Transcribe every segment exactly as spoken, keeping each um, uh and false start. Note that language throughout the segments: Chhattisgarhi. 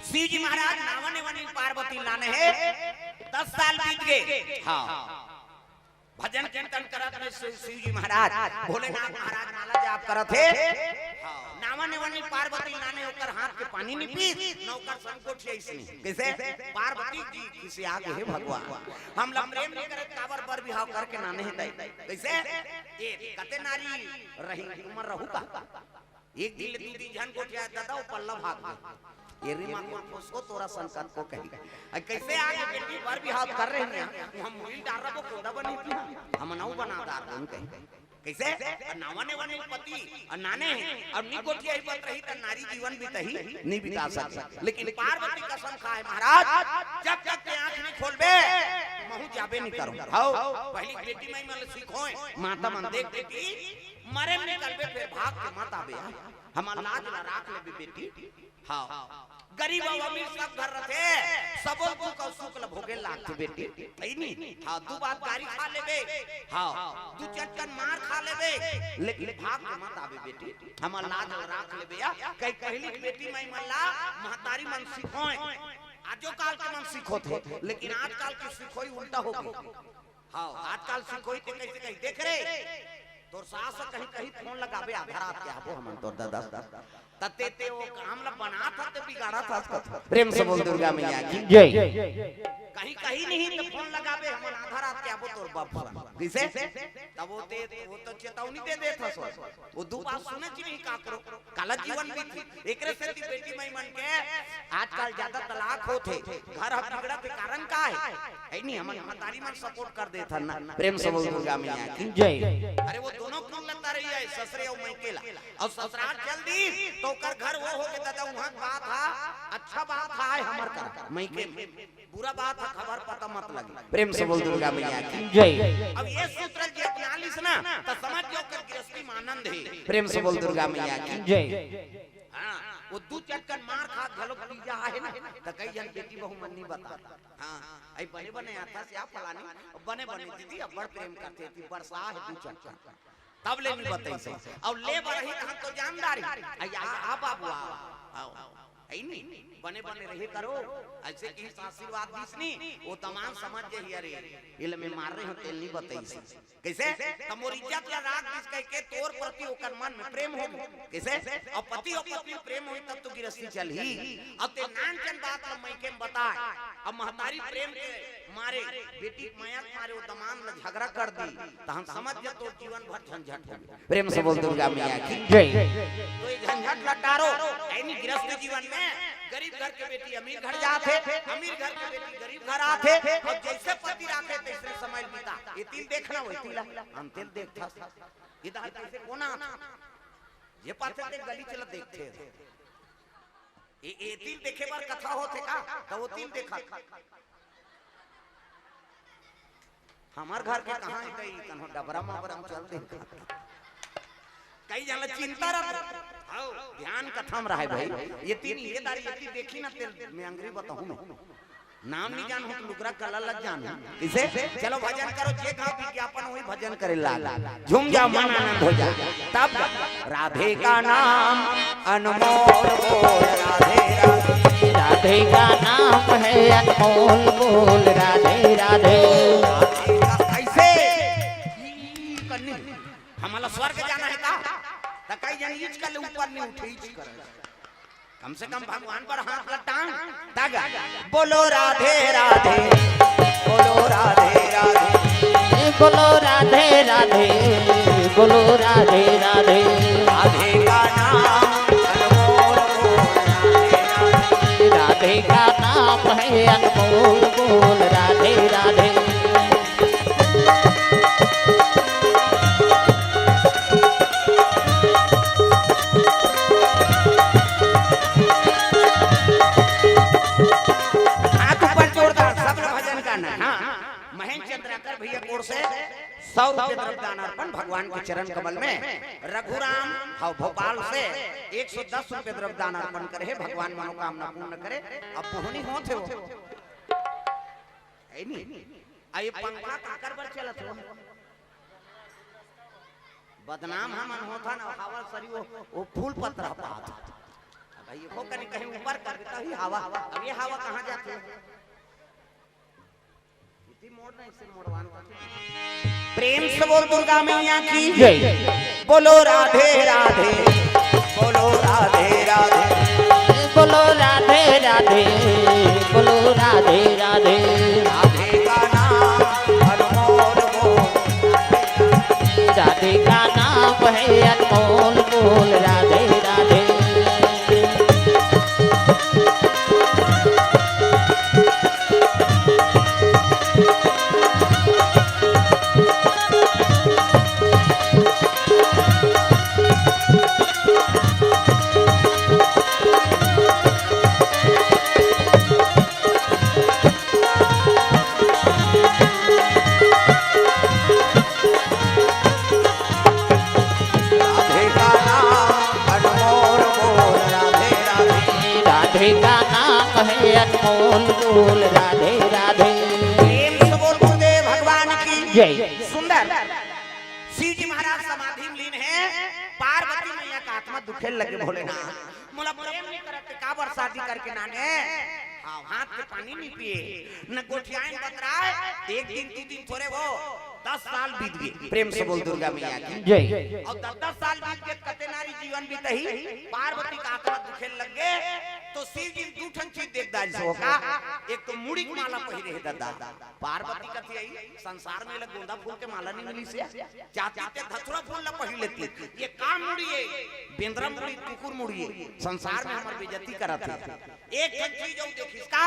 शिव जी महाराज नावा नेवनी पार्वती लाने हे। दस साल बीत गए। हाँ, भजन कीर्तन करत में शिव, शिव जी महाराज, भोलेनाथ महाराज माला जाप करत हे। हाँ, नावा नेवनी पार्वती लाने, ओकर हाथ के पानी नहीं पीस, न ओकर संकोच ऐसने। कैसे? पार्वती जी किसे आगे हे भगवान, हम ला प्रेम नहीं करे, काबर बर बिहाव करके नाने हे दाई। कैसे? ए कते नारी रही उमर रहू का? एक दिन ले दू तीन झन गोठिया दादा, वो पल्ला भाग गए। ये रे माँ को उसको तोरा संकट को कही। अरे कैसे आगे बेटी बर बिहाव कर रहे हैं? हम मिल डार रहा, वो कोदा बनी थी। हम नौ बना डार रहे हैं कहीं। कैसे? अउ नावा नेवनी पति अउ नाने हे, अउ नी गोठिया ही बत रही, त नारी जीवन बिताही, नी बिता सके। लेकिन पार्वती कसम खाए, महाराज, जब तक ते आँख नहीं खोलबे, महू जाबे नहीं करूँ। हाँ, पहली बेटी माई मन सीखोए, माता मन देख बेटी, मरे में निकलबे, फिर भाग के मत आबे। हमर लाज ला राख लेबे बेटी। हाँ, गरीब अउ अमीर सब घर रथे, सबो दुख अउ सुख ला भोगे लागथे बेटी। सही नहीं? हाँ, दू बात गारी खा लेबे, हाँ, दू चटकन मार खा लेबे, लेकिन भाग के मत आबे बेटी। हमर लाज ला राख लेबे या। कई पहली बेटी माई मन ला महतारी मन सिखोए, आजो काल के मन सिखोथे, लेकिन आजकाल के सिखोई उल्टा हो गई। हाँ, आजकाल सिखोई ते कैसे कही, देख रे, तोर सास कहीं कहीं फोन लगाबे, आधा रात के आबो हमन तोर ददा। तते ते वो काम ला बनात हस, ते बिगाड़त हस कथे। प्रेम से बोल दुर्गा मैया की जय। कहीं कहीं नहीं तो फोन लगाबे, हमन आधा रात के आबो तोर बाप सन। कैसे? तब वो ते, वो तो चेतावनी दे देत हस। वो दू बात सुने च नहीं काकरो। काला जीवन बीती। एकरे सेती बेटी माई मन के आजकल ज्यादा तलाक होत हे। घर ह बिगड़त हे, कारण का हे? है नहीं, हमन महतारी मन सपोर्ट कर देत हन ना। प्रेम से बोल दुर्गा मैया की जय। अरे वो दोनों कुल लता रही है, ससुरे अउ मइके ला। अउ ससुराल चल दी तो ओकर घर वो हो के दादा, उहाँ बात हा, अच्छा बात हा, हमर कर मइके में। बुरा बात हा, खबर पता मत लगी। प्रेम से बोल दुर्गा मैया की जय। अब ये सूत्र जे अपना लिस ना, त समझ जाओ कि गृहस्थी में आनंद हे। प्रेम से बोल दुर्गा मैया की जय। हाँ, वो दू चटकन मार खा घलो पी जा हे ना, त कई झन बेटी बहू मन नहीं बता। हाँ, आई बने बने आता से आप फलानी, बने बने दीदी अब बड़ प्रेम करथे, ती बरसा हे दू चटकन। तब ले नहीं बताई से। अउ ले बरही त हम तो जानदारी। आई आ, आ बाबू आ, आओ। आई नहीं, बने बने रहे करो। ऐसे कि आशीर्वाद दीस नहीं, वो तमाम समझ जाही, अरे, ये ले मैं मार रहे हूँ, तेल नहीं बताई से। कैसे? त मोर इज्जत ला राख दिस कह के तोर प्रति ओकर मन में प्रेम होगे। कैसे? अउ पति अउ पत्नी प्रेम होही तब तो गृहस्थी चलही। अउ ते नानचन बात ला मइके में बताए, अउ महतारी प्रेम के मारे, बेटी के मया के मारे वो दमांद ला झगड़ा कर दी, त हम समझ जा तोर जीवन भर झंझट होगे। प्रेम से बोल दुर्गा मैया की जय। तो ये झंझट ला टारो, यानी गृहस्थ जीवन में गरीब घर के बेटी अमीर घर जात हे, अमीर घर के बेटी गरीब घर आत हे, अउ जैसे पति राखे तैसने समय बिता। ये तिल देखना, वो तिल, हम तिल देखता। इधर कैसे कोना था? ये पाछे ते गली चला देखते हैं। ए, ए तिल देखे बर कथा होथे का? त वो तिल देखा। हमर घर के कहाँ हे कई, कन्हो डबरा मबरा में चल दे। कई जन ला चिंता रह, हाँ, ध्यान कथा में रहे भाई। ये तिल, ये दारी, ये तिल देखी ना, तेल में अंगरी बताहूँ मैं। नाम नहीं जानहूँ त लुगरा कला लग जानहूँ। इसे चलो भजन करो, जे कहा विज्ञापन वही भजन करे लाग। झूम जाओ, मन आनंद हो जाए। तब राधे का नाम अनमोल बोल, राधे राधे। राधे का नाम है अनमोल बोल, राधे राधे। ऐसे करनी। हमला स्वर्ग जाना हे का? त कई जन इच कर ले, ऊपर नहीं उठे, इच कर। कम से कम भगवान पर हाथ ला टांग, तागा। बोलो राधे राधे, बोलो राधे राधे। बोलो राधे राधे, बोलो राधे राधे। राधे का नाम अनमोल बोल, राधे राधे। राधे का नाम है अनमोल बोल, राधे राधे। हाथ ऊपर जोरदार, सब लोग भजन गाना। हाँ, महेंद्र चंद्राकर भैया की ओर से सौ रुपये द्रव्य दान अर्पण भगवान के चरण कमल में। रघुराम, हाँ, भोपाल से एक सौ दस रुपये द्रव्य दान अर्पण करे हे, भगवान मनोकामना पूर्ण करे। अब बोहनी होत हे वो। है नी? आ ये पंखा काकर बर चलत हो? बदनाम हमन होथन, हवा सरी वो, वो फूल पत्रा पात। ये हो कनी कहीं ऊपर कर देता ही हवा। अब ये हवा कहाँ जाती है? इतनी मोड़ नहीं, इसे मोड़वान करते। प्रेम से बोल दुर्गा मैया की जय। बोलो राधे राधे, बोलो राधे राधे। बोलो राधे राधे, बोलो राधे राधे। राधे का नाम अनमोल बोल। राधे का नाम है अनमोल बोल। राधे राधे। राधे का नाम अनमोल बोल। राधे राधे। राधे का नाम है अनमोल बोल। राधे राधे। प्रेम से बोल गुरुदेव भगवान की जय। सुंदर। शिव जी महाराज समाधि में लीन है। पार्वती मैया का आत्मा दुखे लगे, भोलेनाथ मोला प्रेम नहीं करत, काबर शादी करके नाने? हाँ, हाथ के पानी नहीं पिए, न गोठियाइन बतराए। एक दिन, दू दिन थोरे वो, दस साल बीत गए। प्रेम से बोल दुर्गा मैया की जय। और दस दस साल बीत गए, कते नारी जीवन बीतही। पार्वती का आत्मा दुखे लग गए, तो शिव जी दू ठन चीज देख डारिस हो का। एक तो मुड़ी के माला पहिरे हे दादा, पार्वती कथे आई संसार में लग गोंदा फूल के माला नहीं मिली से, जाती ते धतुरा फूल ला पहिर लेती। ये का मुड़ी है? बेंदरा मुड़ी, कुकुर मुड़ी है। संसार में हमर बेइज्जती करत है। एक ठन चीज अउ देखिस का,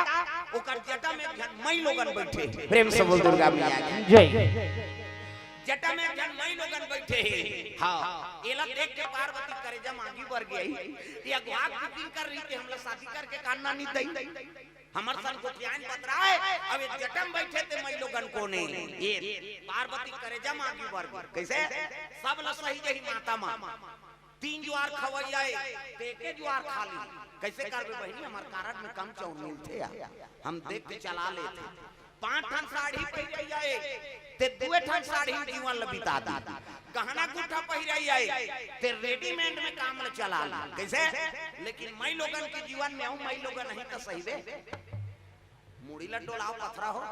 ओकर जटा में एक झन माई लोगन बैठे। प्रेम से बोल दुर्गा मैया की जय। जटा में एक झन माई लोगन बैठे हे। हाँ, एला देख के पार्वती करेजा मांगी बर गई। ये अगवा के बुकिंग कर रही थी, हमला शादी करके कान नानी दई। हमर सन गोठियाइन बतराए, अब एक जटा में बैठे ते माई लोगन कोने। ये पार्वती करेजा मांगी बर गई। कैसे? सब ल सही जही माता माँ। तीन जुआर खवैया ए, ते एके जुआर खा ली। कैसे करबे बहिनी, हमर कारड में कम चाउर मिलथे या। हम देख के चला लेथे। पांच ठन साड़ी पहिरैया ए, ते दुए ठन साड़ी में जीवन ल बिता दी। गहना गुट्ठा पहिरैया ए, ते रेडीमेड में काम ल चला ली। कैसे? लेकिन माई लोगन के जीवन में अउ माई लोगन नहीं त सही बे। मुड़ी ल डोलाव पथरा हो।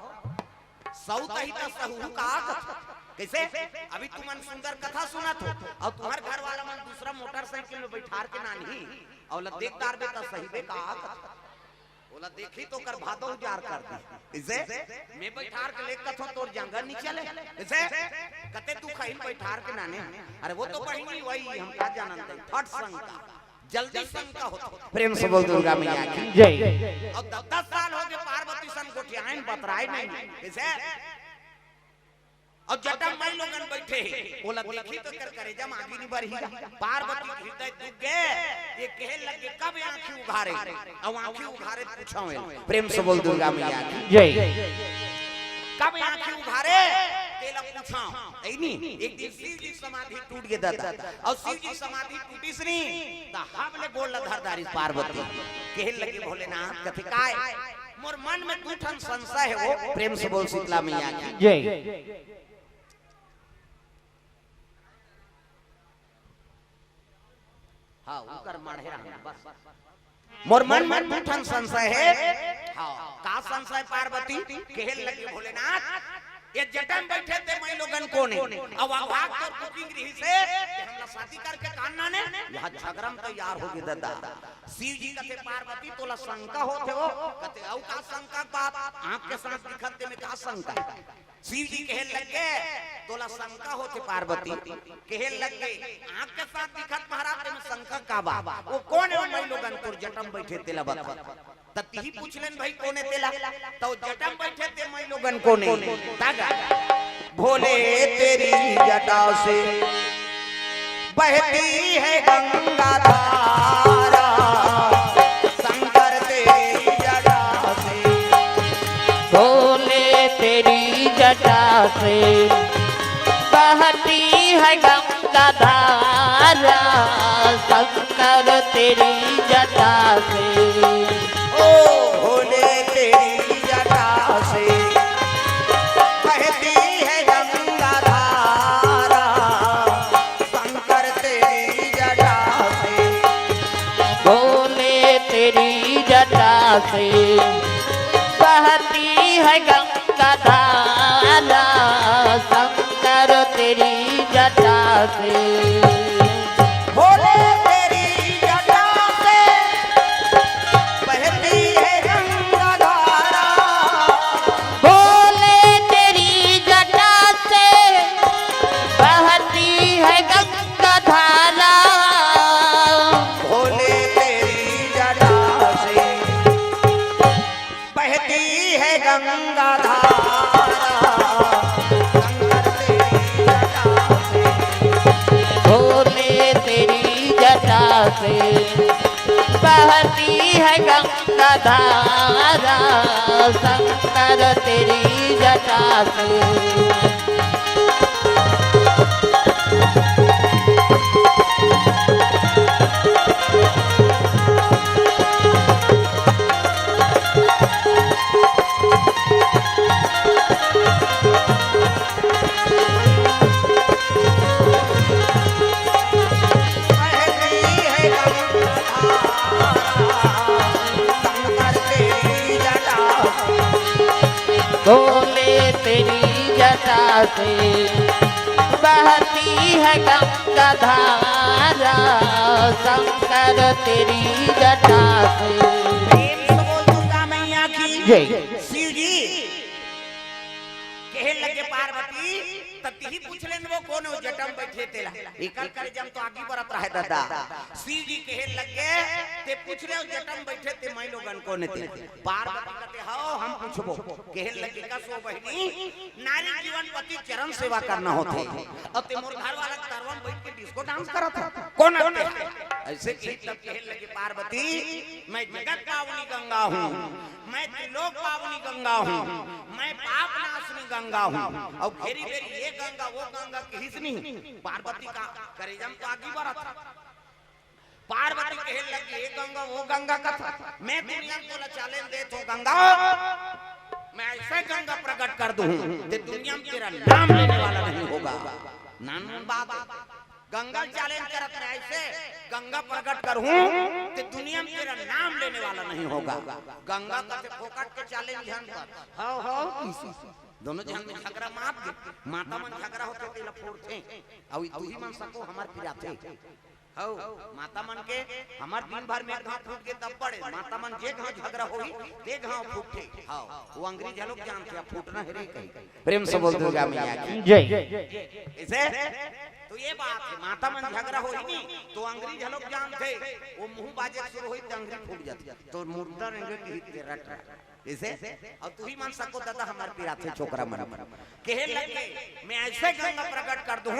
सऊ तही त सहू का कथे। कैसे? अभी तुमन सुंदर कथा सुनत हो, अउ तुम्हर घर वाला मन दूसरा मोटरसाइकिल में बैठार के नानही, अउ ओला देख डारबे त सही बे का कथे। ओला देखी तो ओकर भादो उजार कर दी। कैसे? मैं बैठार के लेके कथों तोर जांगर नहीं चले। कैसे? कते तू खहिन बैठार के नाने। अरे वो तो बहिनी वही, हम का जानन दे। फट शंका। जल्दी शंका होथे। प्रेम से बोल दुर्गा मैया की जय। अब दस दस साल हो गए पार्वती सन गोठियाइन बतराए नहीं। कैसे? अब जटा माई लोगन बैठे हे, ओला देखी तो कर करेजा मांगी नहीं बरही। पार्वती के हृदय दुख गए, ये कहे लगे कब आंखी उघारे। अब आंखी उघारे पूछावे। प्रेम से बोल दुर्गा मैया की जय। कब आंखी उघारे, तेला पूछाओ। ऐ नी, एक दिन शिव जी समाधि टूट गए दादा, अउ शिव जी समाधि टूटिस नी, त हब ले गोड़ ल धर डारिस पार्वती। कहे लगे भोलेनाथ कथे काय? मोर मन में दू ठन संशय हे वो। प्रेम से बोल शीतला मैया की जय। हाँ, उकर माढ़े रहना, बस। मोर मन में दू ठन संशय हे। हाँ, का संशय पार्वती? कहे लगे भोलेनाथ, ये जटा में बैठे ते माई लोगन कोने? अब आवाज तोर बुकिंग रही से, कि हमला शादी करके कान नाने? यहाँ झगड़ा में तैयार हो गए दादा। शिव जी कथे पार्वती तोला शंका होथे हो, कथे अउ का शंका बात? आँख के साथ दिखत ते में का शंका? शिव जी कहे लगे, तोला शंका होथे पार्वती? कहे लगे, आँख के साथ दिखत महाराज, तेमे शंका का बा? वो कोन हे माई लोगन तोर जटा में बैठे तेला बता। त तिही पूछ लेन भाई कोन हे तेला, त वो जटा में बैठे ते माई लोगन कोन हे? तागा। भोले तेरी जटा से बहती है गंगा धारा, शंकर तेरी जटा से। भोले तेरी जटा से बहती है गंगा धारा, शंकर तेरी जटा से। ओ भोले तेरी जटा से बहती है गंगा धारा, शंकर तेरी जटा से। भोले से बहती है गंगा धारा, शंकर तेरी जटा से। भोले तेरी जटा से बहती है गंगा धारा। भोले तेरी जटा से बहती है गंगा धारा। भोले तेरी जटा से बहती है गंगा धारा। शंकर तेरी जटा से। भोले तेरी जटा से बहती है गंगा धारा, शंकर तेरी जटा से। बहती है गंगा धारा, शंकर तेरी जटा। भोले तेरी जटा से बहती है गंगा धारा, शंकर तेरी जटा से। प्रेम से बोल दुर्गा मैया की जय। शिव जी कहे लगे पार्वती, त तिही पूछ लेन वो कोन हो जटम बैठे तेला। एकर करेजा म तो आगी बरत रहे दादा। शिव जी कहे लगे, ते पूछ रहे हो जटम बैठे ते मैं लोगन कोन हे ते। पार्वती कथे, "हव, हम पूछबो।" कहे लगे, "कस ओ बहिनी, नारी जीवन पति चरण सेवा करना होथे। अउ ते मोर घर वाला तरवा म बैठ के डिस्को डांस करत हे। कोन आते?" अइसे कही तब कहे लगे पार्वती, "मैं जगत पावनी गंगा हूँ, मैं त्रिलोक पावनी गंगा हूँ, मैं पाप नाशनी गंगा हूँ।" अउ घेरी बेरी ये गंगा, वो गंगा कहिस नहीं। पार्वती का करेजा म तो आगी बरत। पार्वती कहे लगी, "ए गंगा, वो गंगा कथा, मैं दुनिया म तोला challenge देत हूँ गंगा, मैं ऐसे गंगा प्रकट कर दूँ, ते दुनिया म तेरा नाम लेने वाला नहीं होगा।" नानमुन बात, गंगा challenge करत, "मैं ऐसे गंगा प्रकट करूँ, ते दुनिया म तेरा नाम लेने वाला नहीं होगा।" गंगा कथे, "फोकट के challenge झन कर।" हव, हव, दोनों झन में झगरा मात गे, माता मन झगरा होथे तेला फोड़थे, अउ ई तुही मन सको हमर पिराथे। हव, माता मन के हमर दिन भर में एक घाव फूट गे तब बड़े, माता मन जे घाव झगरा होही, ते घाव फूटथे। हव, वो अंगरी झलोक जानथे, अब फूटना हे रे कही। प्रेम से बोल दुर्गा मैया की जय। इसे तो ये बात हे, माता मन झगरा होही नी, तो अंगरी झलोक जानथे, वो मुँह बाजे शुरू होही, तो अंगरी फूट जाथे। तो मुर्दा रेंगे की हित के रट रहा। इसे अउ तुही मन सको दादा हमर पिराथे छोकरा मन। कहे लगे, "मैं ऐसे गंगा प्रकट कर दूँ,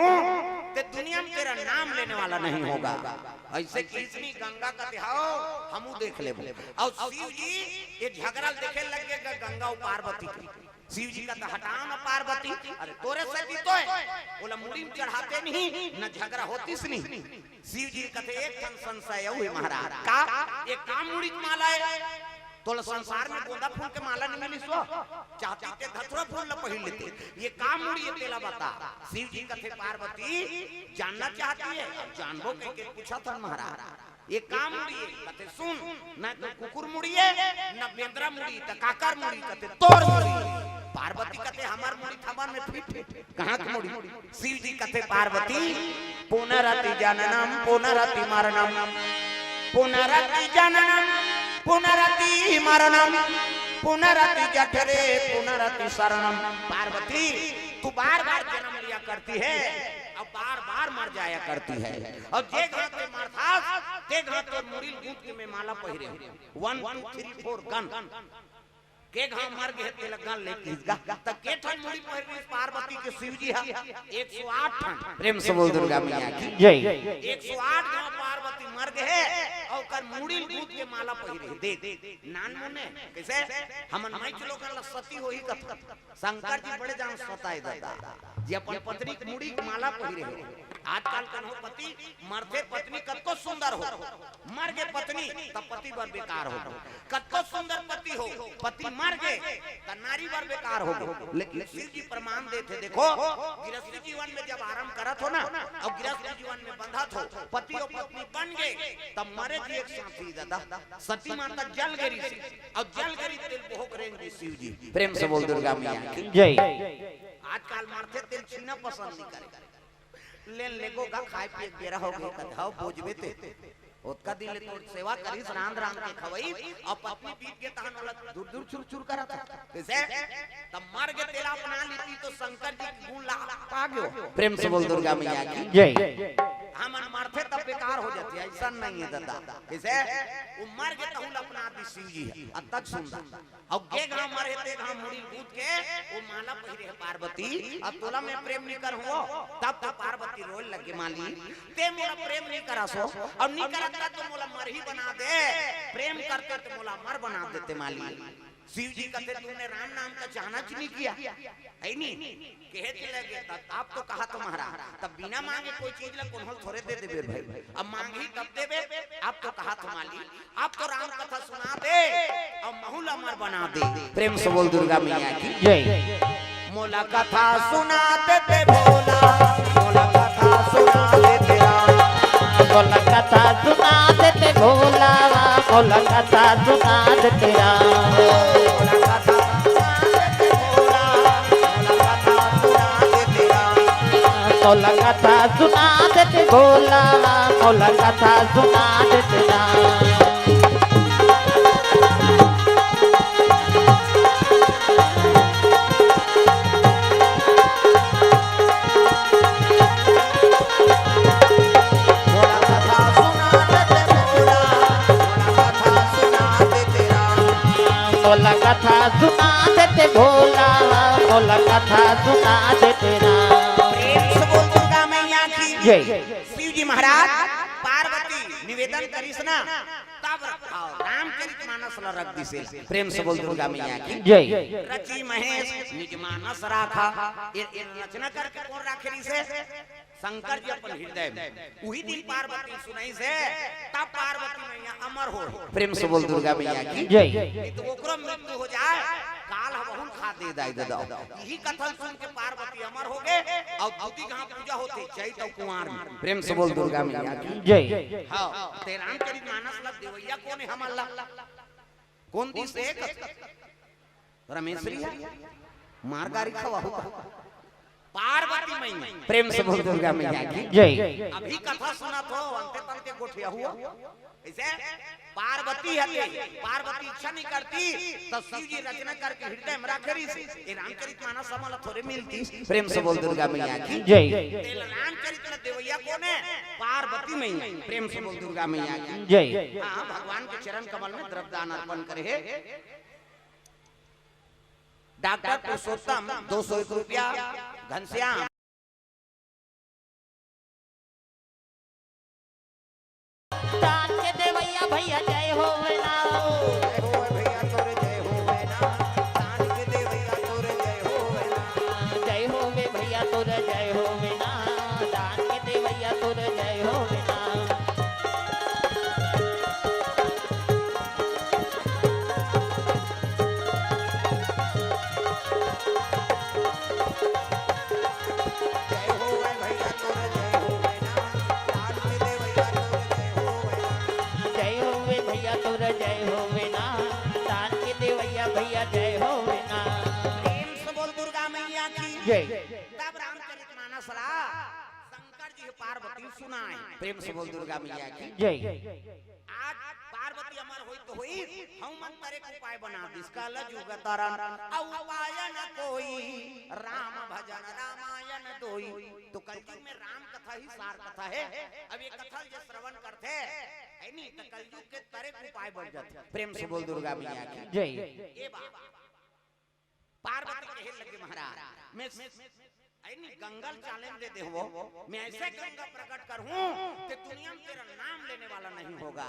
ते दुनिया म तेरा नाम लेने वाला नहीं होगा।" अइसे कहिस नहीं, गंगा कथे, "हव, हमू देख लेबो।" अउ शिव जी ये झगरा ल देखे लगे ग-, गंगा अउ पार्वती के। शिव जी कथे, "हटाव न पार्वती, अरे तोरे सेती तो हे, ओला मुड़ी म चढ़ाते नहीं, न झगरा होतिस नहीं।" शिव जी कथे, "एक ठन संशय अउ हे महाराज।" "का?" "ये का मुड़ी के माला हे?" "तोला संसार में गोंदा फूल के माला नहीं मिलिस हो? चाहती ते धतुरा फूल ला पहिर लेते। ये का मुड़ी हे तेला बता।" शिव जी कथे, "पार्वती जानना चाहती है?" "अब जानबो कहिके पूछत हन महाराज।" "ये का मुड़ी हे?" कथे, "सुन, न तो कुकुर मुड़ी हे, न बेंदरा मुड़ी, त काकर मुड़ी?" कथे, "तोर मुड़ी।" पार्वती कथे, "हमर मुड़ी थमन में फिट हे, कहाँ के मुड़ी?" शिव जी कथे, "पार्वती, पुनरपि जननम पुनरपि मरणम, पुनरपि जननम पुनरपि मरणम, पुनरपि जठरे पुनरपि शरणम।" पार्वती, तू बार बार जन्म लिया करती है और बार बार मर जाया करती है, और जे घाव ते मरथास ते घाव तोर मुड़ी ल गूंथ के मैं माला पहिरे हूँ। One, two, three, four, gun. के घाव मर गे हे तेला गन ले किस गा। त के ठन मुड़ी पहिरिस पार्वती के शिव जी हा? एक सौ आठ ठन। प्रेम से बोल दुर्गा मैया की जय। एक सौ आठ घाव पार्वती मर गे हे, अउ ओकर मुड़ी ल गूंथ के माला पहिरे हे। देख, नानमुन हे। कइसे? हमन माइच लोगन ला सती होही कथन। शंकर जी बड़े जान सताए दादा, जे अपन पत्नी के मुड़ी के माला पहिरे हे। आजकल कन्हो पति मरथे, पत्नी कतको सुंदर हो, मर गे पत्नी, तब पति बर बेकार हो। कतको सुंदर पति हो, पति मर गे त नारी बर बेकार हो गे। लेकिन शिव जी प्रमाण देथे, देखो, गृहस्थी जीवन में जब आरंभ करत हो ना, अउ गृहस्थी जीवन में बंधत हो, पति अउ पत्नी बन गे, तब मरे जी एक साथी दादा। सती माता जल गे रिहिस, अउ जल गे रिहिस तेला बोहक रेंग दिस शिव जी। प्रेम से बोल दुर्गा मैया की। जय। आजकल मरथे तेला छीना पसंद नइ करे। लेन लेगो गा, खाए पिए के बेरा हो गे, कथे, "हव, बोजबे ते।" ओतका दिन ले तोर सेवा करिस, रांध रांध के खवई, अउ पत्नी बीत गे तहन ओला दूर दूर चुर चुर करत हे। कइसे? तब मर गे तेला अपना लेती तो शंकर जी के गुण ला पा गयो। प्रेम से बोल दुर्गा मैया की। जय। हमन मरथे तब बेकार हो जाथे, अइसन नइ हे दादा। कइसे? वो मर गे तहू ला अपना दिस शिव जी हे, अतक सुंदर। अउ गे घांव मरे ते घांव मुड़ी कूद के वो माला पहिरे हे पार्वती, अब तोला मैं प्रेम नइ करहूं, तब तो पार्वती रोए लगे, "माली, ते मोला प्रेम नइ करस हो, अउ नइ करत त तो मोला मरही बना दे, प्रेम करते तो मोला अमर बना देते माली।" शिव जी कथे, "तूने राम नाम का चाहना च नइ किया, हे नी?" कहे चले गे, तब आप तो कहत हो महाराज, तब बिना मांगे कोई चीज ला कोनो ल थोरे दे देबे भाई। अब मांगही तब देबे, आप तो कहत हो माली, आप तो राम कथा सुना दे, अउ महू ल अमर बना दे। प्रेम से बोल दुर्गा मैया की। जय। मोला कथा सुना देते भोला, मोला कथा सुना देते राम। मोला कथा सुना देते भोला, मोला कथा सुना देते राम। मोला कथा सुना देते भोला, मोला कथा सुना देते राम। मोला कथा सुना देते भोला, मोला कथा सुना देते राम। मोला कथा सुना देते भोला, मोला कथा सुना देते राम। मोला कथा सुना देते भोला, मोला कथा सुना देते राम। प्रेम से बोल दुर्गा मैया की। जय। शिव जी महाराज पार्वती निवेदन करिस ना, तब रख-, हाँ, रामचरित मानस ला रख दिस। प्रेम से बोल दुर्गा मैया की। जय। रचि महेश निज मानस राखा। ये, ये रचना करके कोन राखे रिहिसे? शंकर जी अपन हृदय में। उही दिन पार्वती सुनइसे, तब पार्वती मैया अमर हो। प्रेम से बोल दुर्गा मैया की। जय। नहीं तो ओकरो मृत्यु हो जाए, काल ह बहुल खा दे दाई दे दो। यही कथा सुन के पार्वती अमर हो गे, अउ दूती घांव पूजा होथे चैत अउ कुंवार में। प्रेम से बोल दुर्गा मैया की। जय। हाँ, ते रामचरित मानस ला देवइया कोन हे हमन ला? कोन दिस हे? रमेश जी हे? मार गारी खवाहू का? पार्वती मैया। प्रेम से बोल दुर्गा मैया की। जय। अभी कथा सुनत हो, अंते तंते गोठिया हुआ। कइसे? पार्वती हते, पार्वती इच्छा नइ करती, त शिव जी रचना करके हृदय में राखे रिहिस। ये रामचरित मानस हमन ला थोरे मिलती। प्रेम से बोल दुर्गा मैया की। जय। तेला रामचरित ला देवइया कोन हे? पार्वती मैया। प्रेम से बोल दुर्गा मैया की। जय। हाँ, भगवान के चरण कमल में द्रव्य दान अर्पण करे हे। डॉक्टर पुरुषोत्तम, दो सौ एक रुपया, घनश्याम। दान के देवइया भैया जय होवे ना। जय होवे भैया तोरे जय होवे ना। दान के देवइया तोरे जय होवे ना। जय होवे भैया तोरे जय होवे ना। दान के देवइया तोरे जय होवे ना। जय होवे भैया तोर जय होवे ना, दान के देवैया तोर जय होवे ना। जय होवे भैया तोर जय होवे ना, दान के देवैया भैया जय होवे ना। प्रेम से बोल दुर्गा मैया की जय। तब रामचरित मानस ला शंकर जी पार्वती सुनाए। प्रेम से बोल दुर्गा मैया की जय। आज पार्वती अमर होई तो होई, हनुमंत तरे एक उपाय बना दिस, कल जुग तरन अउ उपाय न कोई, राम भजन रामायण दोई। तो कलयुग में राम कथा ही सार कथा हे। अब ये कथा जे श्रवण करथे, हे नी, तो कलयुग के तरे एक उपाय बन जाथे। प्रेम से बोल दुर्गा मैया की जय। ये बात पार्वती कहे लगे, महाराज, मैं, हे नी, गंगा ल challenge दे देहूं, मैं ऐसे गंगा प्रकट करहूं कि दुनिया में तेरा नाम लेने वाला नहीं होगा।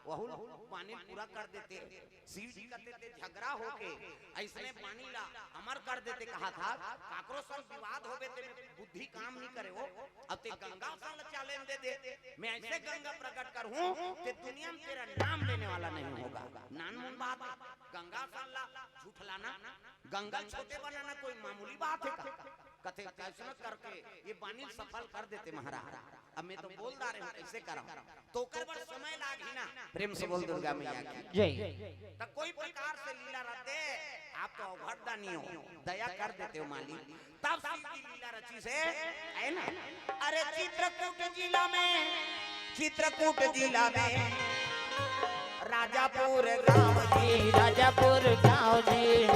वहू बानी ल पूरा कर देते। शिव जी कहते ते झगड़ा होके अइसने बानी ला अमर कर देते। कहा था, काकरो संग विवाद होबे ते बुद्धि काम नहीं करे हो। अब ते गंगा सन ला चैलेंज दे दे, मैं ऐसे गंगा प्रकट करूं कि दुनिया में तेरा नाम लेने वाला नहीं होगा। नानमुन बात है, गंगा सन ला झुठलाना, गंगा ल छोटे बनाना कोई मामूली बात है का? कथे कैसे न करके ये बानी ल सफल कर देते महाराज। अब मैं तो बोल डारे हूं, कैसे करा? तो ओकर बर समय लागही ना। प्रेम से बोल दुर्गा मैया की। जय। त कोई प्रकार से लीला रच दे, आप तो अवघड़ दानी हो, दया कर देते हो मालिक। तब शिव जी लीला रचिस हे, है ना? अरे चित्रकूट जिला में, चित्रकूट जिला में राजापुर गांव जी, राजापुर गांव जी।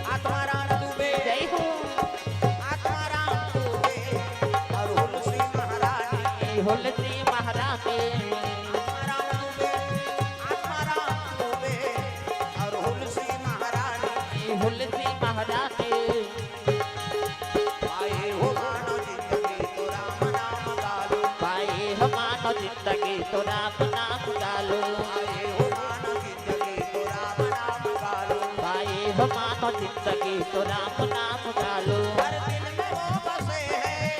आत्माराम दुबे, जय हो। आत्माराम दुबे और हुलसी महारानी। हुलसी महारानी। आत्माराम दुबे, आत्माराम दुबे और हुलसी महारानी। हुलसी महारानी। पाए हो मानव जिंदगी तो राम नाम गालो। पाए हो मानव जिंदगी तो राम नाम गालो। पाए हो मानव जिंदगी तो राम नाम गालो। पाए हो मानव जिंदगी तो राम नाम गालो। हर दिल में वो बसे हैं,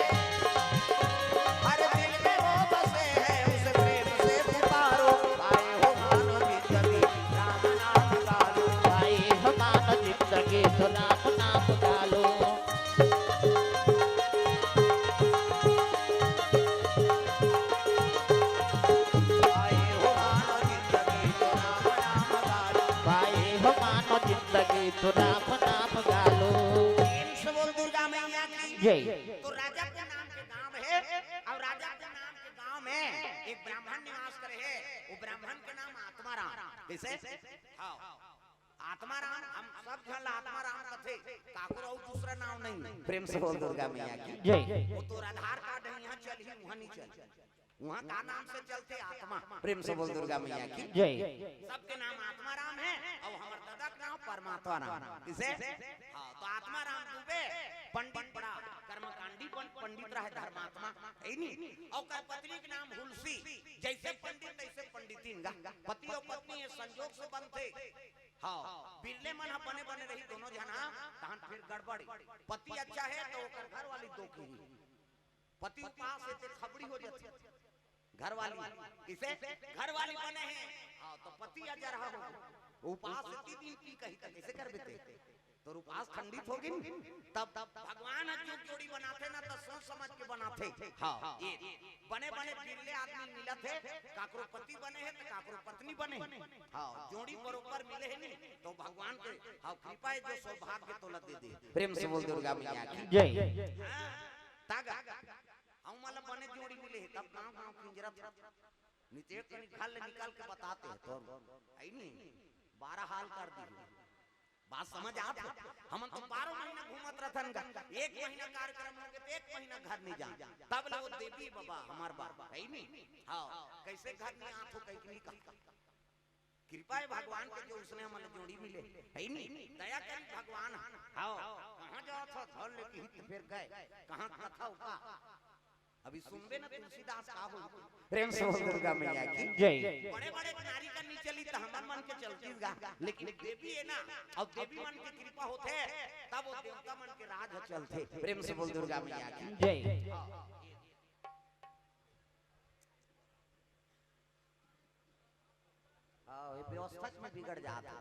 हर दिल में वो बसे हैं, उसे प्रेम से पुकारो। पाए हो मानव जिंदगी राम नाम गालो। पाए हो मानव जिंदगी तो राम नाम गालो। पाए हो मानव जिंदगी तो राम नाम गालो। पाए हो मानव जिंदगी तो राम नाम गालो। प्रेम से बोल दुर्गा मैया की। जय। तो राजापुर नाम के गांव है, और राजापुर नाम के गांव में एक ब्राह्मण निवास करे है। वो ब्राह्मण के नाम आत्माराम। कैसे? हाँ। आत्माराम, हम सब झन ला आत्माराम कथे, काकरो अउ दूसरा नाम नहीं। प्रेम से बोल दुर्गा मैया की। जय। वो तोर आधार कार्ड है, यहाँ चलही, वहाँ नहीं चलही। वहाँ का नाम से चलथे? आत्मा। प्रेम से बोल दुर्गा मैया की। जय। सबके नाम आत्माराम है, अउ हमर दादा के नाम परमात्मा राम। किसे? हाँ, तो आत्माराम दुबे पंडित, बड़ा कर्मकांडी पं-, पंडित रहे, धर्मात्मा, है नी? अउ ओकर पत्नी के नाम हुलसी, जैसे पंडित तैसे पंडितिन गा। पति अउ पत्नी ये संजोग से बनथे। हाँ, बिरले मन ह बने बने रही दोनों झन ह, तहन फिर गड़बड़ी। पति अच्छा है तो ओकर घर वाली दोखी, पति उपास है ते खबड़ी हो जाथे। घर वाली, किसे? घर वाली बने हैं, हाँ, तो पति अजरहा हो। उपास इतनी दिन की कही त कैसे कर देते? तो उपास खंडित होगे नी। तब, तब भगवान ह जो जोड़ी बनाथे ना, त सोच समझ के बनाथे। हाँ, ये बने बने बिरले आदमी मिलत हे, काकरो पति बने हे त काकरो पत्नी बने हे। हाँ, जोड़ी बरोबर मिले हे नी, तो भगवान के, हाँ, कृपा हे जो सौभाग्य तोला दे दे। प्रेम से बोल दुर्गा मैया की। जय। हाँ, तागा। हमन ला बने जोड़ी मिले हे, तब गांव गांव किंजरत हे। नितेश कनी घर ले निकल के बताते हैं, तो आई नहीं, बारह हाल कर दी। बात समझ आत हे? हमन तो बारह महीना घूमत रहथन गा। एक महीना कार्यक्रम होगे त एक महीना घर नहीं जान। तब ले वो देवी बाबा हमार बाबा है नहीं। हाँ, कैसे घर नहीं आत हो, कहीं नहीं कहा। कृपा है भगवान के जो उसने हमन जोड़ी मिले, है नहीं? दया करी भगवान। हाँ, कहाँ जात हो? घर ले कही त फिर गए, कहाँ कथा उका। अभी सुनबे ना तुलसीदास का हो। प्रेम से बोल दुर्गा मैया की। जय। बड़े बड़े नारी का नहीं चली त हमर मन के चलती गा, लेकिन देवी है ना, अब देवी मन के कृपा होथे, तब वो देवता मन के राज ह चलथे। प्रेम से बोल दुर्गा मैया की। जय। हाँ, ये व्यवस्था में बिगड़ जात हे।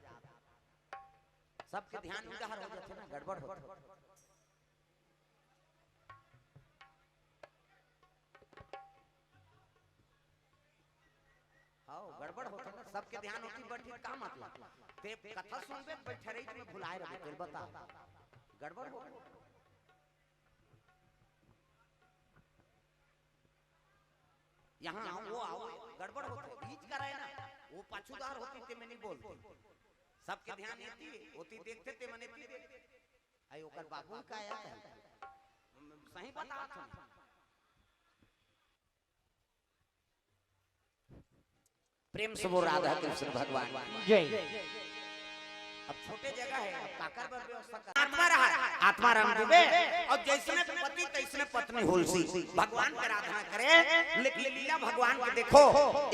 सबके ध्यान उधर हो जाथे ना, गड़बड़ होथे। हाँ, गड़बड़ होथे ना, सबके ध्यान होती बैठी का मतलब? ते कथा सुनबे, बैठे रही, तुम्हें भुलाए रहे, तेल बता। गड़बड़ हो। यहाँ आओ, वो आओ, गड़बड़ होथे। बीच का रहे ना, वो पाछूदार होती ते मैं नहीं बोलती। सबके ध्यान एती, ओती देखते ते मने पी दे। आई ओकर बाबू का आया था। सही बात है। प्रेम से बोल राधा कृष्ण भगवान। जय। अब छोटे जगह हे, अब काकर बर व्यवस्था कर? आत्मा रहा, आत्मा रंग डूबे, अउ जइसने पति तइसने पत्नी होलसी, भगवान के आराधना करे, लेकिन लीला भगवान के देखो,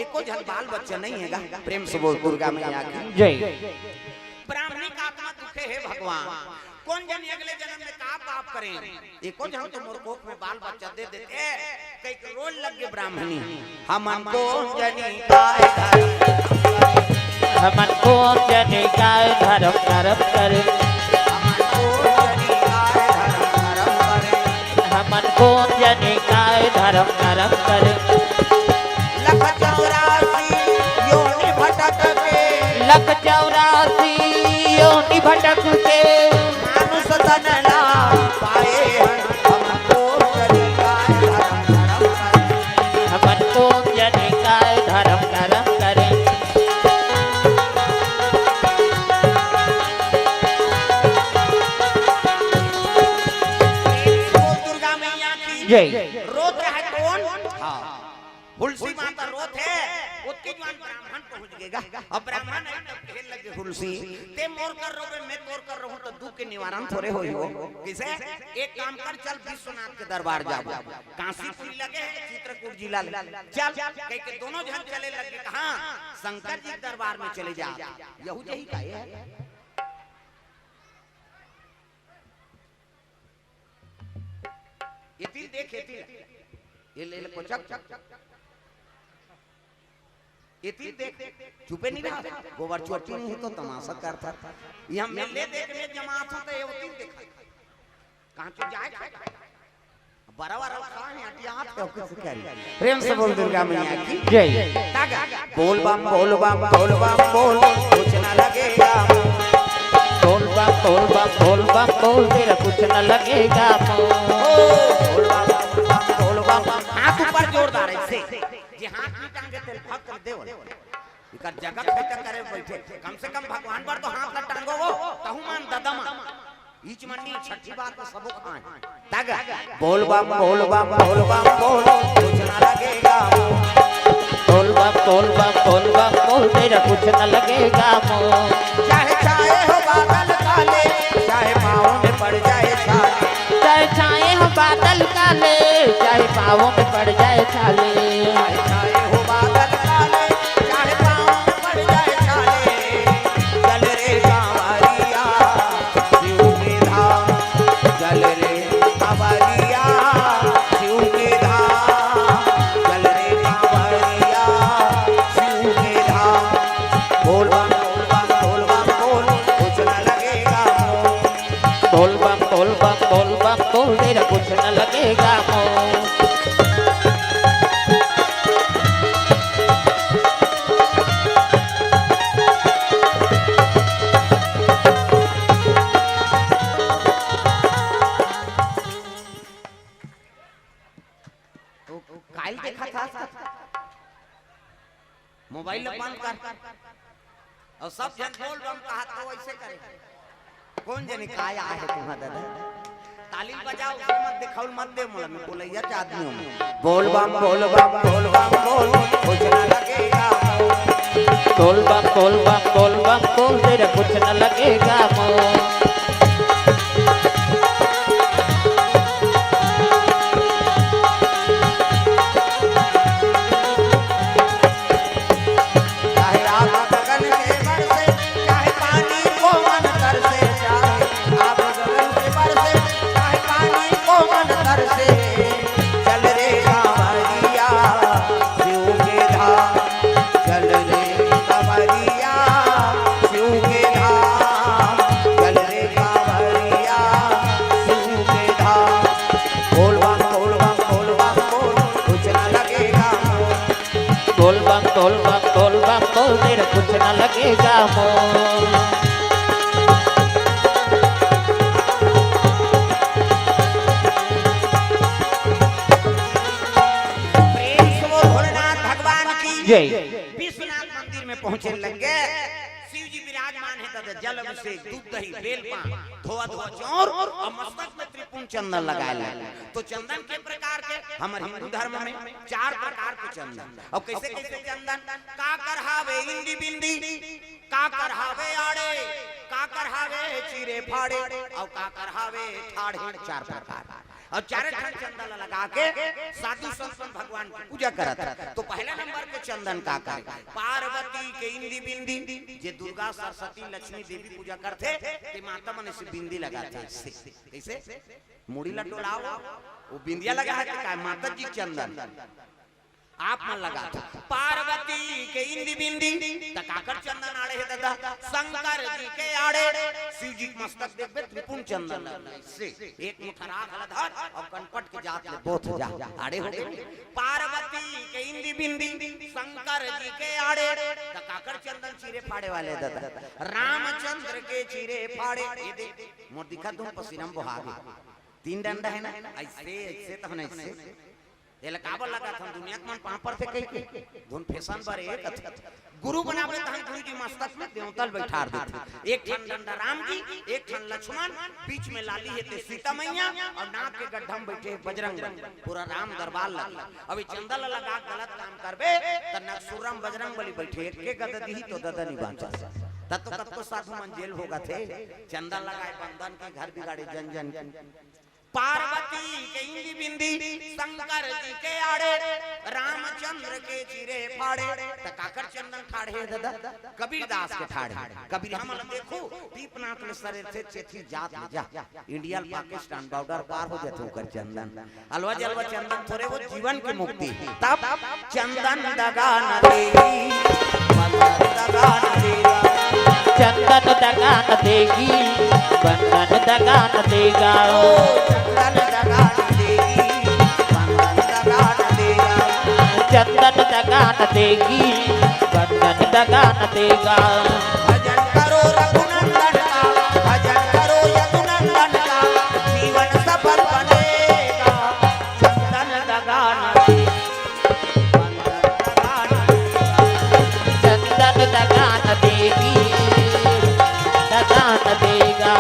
एको झन बाल बच्चा नइ हे गा। प्रेम से बोल दुर्गा मैया की जय। ब्राह्मणी का आत्मा दुखे हे भगवान, कोन जनी अगले जनम में का पाप करे, एको झन तो मोर कोख में बाल बच्चा दे देते। कहिके रोए लगे ब्राह्मणी, हमन कोन जनी काय धरम, हमन कोन जनी काय धरम करम करे, हमन कोन जनी काय धरम करम करे, हमन कोन जनी काय धरम करम करे। लख चौरासी योनि भटक के, लख चौरासी योनि भटक के, मानुष तन ला पाए हन, हमन कोन जनी काय धरम करम करे, हमन कोन जनी काय धरम करम करे। प्रेम से बोल दुर्गा मैया की जय। रोत रहे कोन? हाँ। हुलसी माता रोत हे, ओतके जुवार ब्राह्मण पहुंच गे गा। अब ब्राह्मण आइस तब कहे लगे हुलसी, "तें मोर कर रोबे, मैं तोर कर रोहूं, त दुख के निवारण थोरे होही वो।" कइसे? एक काम कर, चल विश्वनाथ के दरबार जाबो। कांसीपुरी लगे हे, चित्रकूट जिला ले। चल, कहिके दोनों झन चले लगे। कहाँ? शंकर जी के दरबार में चले जा। यहू जही का ये? एती देख, एती। ये ले ले कोचक। एती देख, चुपे नइ रहा। गोबर चोटी नइ हे तो तमाशा करथा। ये हम मेले देखने जमात हो तो ये ओती देखा। कहाँ चुप जाए? बराबर रखा है, हटियात है, कुछ कह रही। प्रेम से बोल दुर्गा मैया की जय। तागा। बोल बम, बोल बम, बोल बम, बोल, कुछ ना लगेगा। बोल बम, बोल बम, बोल बम, बोल, तेरा कुछ ना लगेगा। ओ, बोल बम, बोल बम, बोल बम। हाथ ऊपर जोरदार ऐसे, जे हाथ नइ टांगे तेला फक कर देवल। इकर जगत खैता करे बैठे, कम से कम भगवान बर तो हाथ ला टांगो वो, तहु मान ददमा। ईच मंडी छठी बार तो सबो खाए। तग। बोल बम, बोल बम, बोल बम, बोल, कुछ ना लगेगा। बोल बम, बोल बम, बोल बम, बोल, तेरा कुछ ना लगेगा। चाहे छाए हो बादल काले, चाहे पाँव में पड़ जाए छाले। चाहे छाए हो बादल काले, चाहे पाँव में पड़ जाए छाले। चाहे छाए हो बादल काले, चाहे पाँव में पड़ जाए छाले। चल रे कांवरिया, शिव के धाम, चल रे कांवरिया, शिव के धाम, चल रे कांवरिया, शिव के धाम। बोल बम, बोल बम, बोल बम, बोल, कुछ ना लगेगा मोर। बोल बम, बोल बम, बोल बम, बोल, तेरा कुछ ना लगेगा मोर। काल देखा था मोबाइल ला बंद कर। अउ सब झन बोल बम कहा तो वइसे करे। कोन जनी काय आहे तुम्हार दादा? ताली बजाओ, उसे मत दिखाओ, मत दे मोला, मैं बोलैया च आदमी हूँ। बोल बम, बोल बम, बोल बम, बोल, कुछ ना लगेगा। बोल बम, बोल बम, बोल बम, बोल, तेरा कुछ ना लगेगा मोर। चाहे आग गगन से बरसे, चाहे पानी पवन तरसे, चाहे आग गगन से बरसे, चाहे पानी पवन तरसे, चल रे कांवरिया शिव के धाम, चल रे कांवरिया शिव के धाम, चल रे कांवरिया शिव के धाम। बोल बम, बोल बम, बोल बम, बोल, कुछ ना लगेगा मोर। बोल बम, बोल बम, बोल बम, बोल, तेरा कुछ ना लगेगा मोर। प्रेम से बोल भोलेनाथ भगवान की जय। विश्वनाथ मंदिर में पहुंचे लगे। शिव जी विराजमान हे, दादा, जल अभिषेक, दूध दही, बेल पान, धोआ धोआ चौर अउ मस्तक में त्रिपुंड चंदन लगाए लगे। तो चंदन के प्रकार के, हमर हिंदू धर्म में चार प्रकार के चंदन। अउ कइसे कइसे चंदन? काकर हावे इंदी बिंदी, काकर हावे आड़े, का काकर हावे चीरे फाड़े, अउ काकर हावे ठाढ़े, चार प्रकार। अउ चारे ठन चंदन ल लगा के साधु संत मन भगवान के पूजा करत हे। तो पहला नंबर के चंदन काकर हे? पार्वती के इंदी बिंदी, जे दुर्गा, सरस्वती, लक्ष्मी, देवी पूजा करथे, ते माता मन से बिंदी लगाथे, से। कइसे? मुड़ी ला डोलाव, वो बिंदिया लगा हे, ते काय माता जी चंदन। आप मन लगाथव। पार्वती के इंदी बिंदी, त काकर चंदन आड़े हे ददा? शंकर जी के आड़े। शिव जी के मस्तक देखबे, त्रिपुंड चंदन लगे। से एक मुठा राख ल धर अउ कनपट के जात ले बोथ जा, आड़े हो गे। पार्वती के इंदी बिंदी, शंकर जी के आड़े, त काकर चंदन चीरे फाड़े वाले ददा? रामचंद्र के चीरे फाड़े। ये दे, मोर दिखत हे पसीना म बोहा गे। तीन डंडा हे ना, अइसे, अइसे तहन अइसे। एला काबर लगाथन? दुनिया के मन पांव परथे कहिके। धुन फैशन बर ए कथे। गुरु बनाबे तहन गुरु जी मस्तक में देवता ल बइठार देथे। एक ठन डंडा राम जी, एक ठन लक्ष्मण, बीच में लाली हे ते सीता मैया, अउ नाक के गड्ढा में बइठे हे बजरंग बली। पूरा राम दरबार लगे। अब ये चंदन ल लगा के गलत काम करबे, त नकसुर्रा में बजरंग बली बइठे, एक के गदा दिही तो ददा नइ बांचस। तब तो कतको साधु मन जेल भोगथे। चंदन लगाए बंदन के, घर बिगाड़े जन जन के। पार्वती के इंदी बिंदी, शंकर जी के आड़े, रामचंद्र के चीरे फाड़े, त काकर चंदन ठाढ़े हे ददा? कबीरदास के ठाढ़े। कबीर हमन ल देखो, दीपनाथ में सरे थे चेथी जात ले जा। इंडिया ल पाकिस्तान बॉर्डर पार हो जाथे ओकर चंदन। अलवा जलवा चंदन थोरे, वो जीवन के मुक्ति। तब चंदन दगा न देगी, बंदन दगा न देगा। चंदन दगा न देगी, बंदन दगा न देगा। ओ चंदन दगा न देगी, बंदन दगा न देगा। चंदन दगा न देगी, बंदन दगा न देगा। भजन करो रघुनंदन का, भजन करो यदुनंदन का, जीवन सफल बनेगा। चंदन दगा न देगी, बंदन दगा न देगा। चंदन दगा न देगी, दगा न देगा।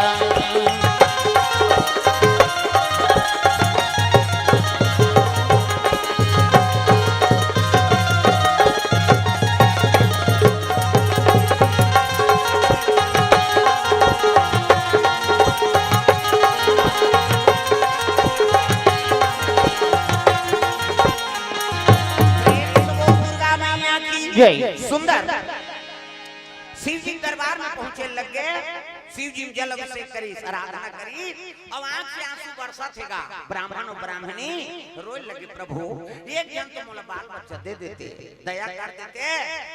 प्रेम से बोल दुर्गा मैया की जय। सुंदर। शिव जी के दरबार में पहुंचे लग गे। शिव जी में जल अभिषेक करिस, आराधना करिस, अउ आंख से आंसू बरसत हे गा। ब्राह्मण अउ ब्राह्मणी रोए लगे, "प्रभु, एक झन तो मोला बाल बच्चा दे देते, दया कर देते,"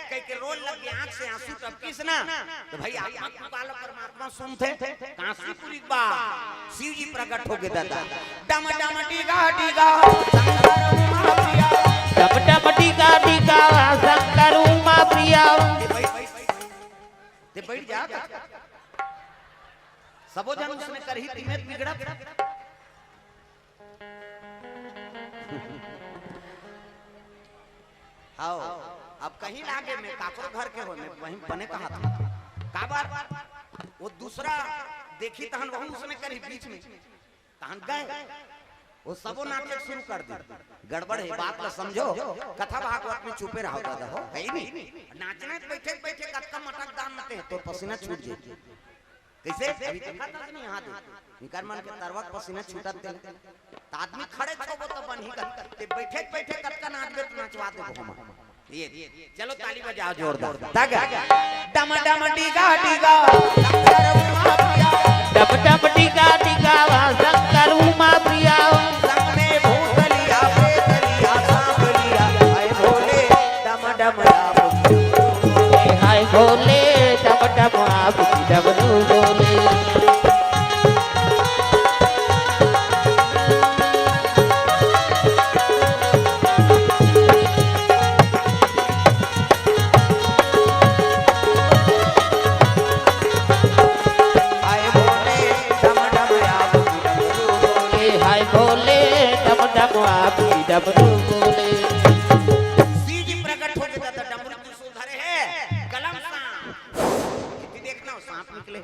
कहिके रोए लग गे, आंख से आंसू टपकिस ना। त भई आत्मा कृपालु परमात्मा सुनथे। कांसीपुरी के बा, शिव जी प्रकट हो गे ददा। डम डम डीगा डीगा शंकर उमा प्रिया। डम डम डीगा डीगा शंकर उमा प्रिया। ते बइठ, ते बइठ जा। सबो झन उसने करही, तिमे बिगड़त। हव, अब कहीं लागे में काकरो घर के हो, में वहीं बने कहा था। काबर? वो दूसरा देखी तहन वहू उसने करही बीच में। तहन गए, वो सबो नाचे शुरू कर दी। गड़बड़ हे, बात ला समझो, कथा भागवत में चुपे रहो दादा हो, हे नहीं। नाचना हे त बइठे बइठे कतका मटक दान मते हे, तोर पसीना छूट जाए। कइसे? अभी देखा था नहीं यहाँ दे, इनकर मन के तरवा के पसीना छूटत हे। त आदमी खड़े छोबो त बनही कर, ते बइठे बइठे कतका नाचबे त नचवा देबो हम। ये, चलो ताली बजाओ जोरदार। तग। डम डम डीगा डीगा शंकर उमा प्रिया। डम डम डीगा डीगा शंकर उमा प्रिया। संग में भूतलिया, प्रेतलिया, सांवलिया, ऐ भोले, डम डम आप। हाय भोले, डम डम आप, डमरू बोले। हाय भोले, डम डम आप, डमरू बोले। हाय भोले, डम डम आप, डमरू बोले। शिव जी प्रकट हो गे त डमरू त्रिशूल धरे हे, गला म सांप। कितनी देखना हो, सांप निकले।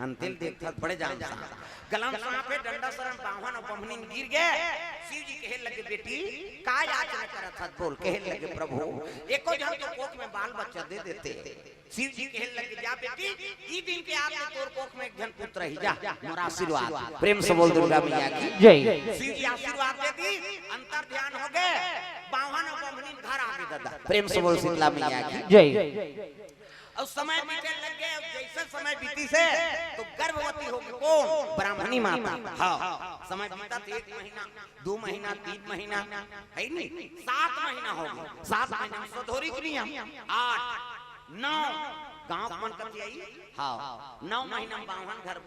हंतेल देखत बड़े जान सांप। गला म सांप हे, डंडा सरन बांहन अउ बम्हनीन गिर गे। शिव जी कहे लगे, "बेटी, का याचना करत हस बोल?" कहे लगे, "प्रभु, एको झन तो कोख में बाल बच्चा दे देते।" शिव जी कहे लगे, "जा बेटी, ई दिन के आज ले तोर कोख में एक झन पुत्र ही, जा, मोर आशीर्वाद।" प्रेम से बोल दुर्गा मैया की जय। शिव जी आशीर्वाद दे दी, अंतर ध्यान हो गए, बावन अउ बम्हनी घर आ गए दादा। प्रेम से बोल शीतला मैया की जय। अउ समय बीते लग गए, अउ जैसे समय बीतिस हे तो गर्भवती हो गई। कौन? ब्राह्मणी माता। हाँ, समय बीतत एक महीना, दो महीना, तीन महीना, है नी, सात महीना हो गए। सात महीना में सधौरी के नियम, आठ, नौ, गाँव के मन कथी आई? हाँ, नौ महीना में बावन घर।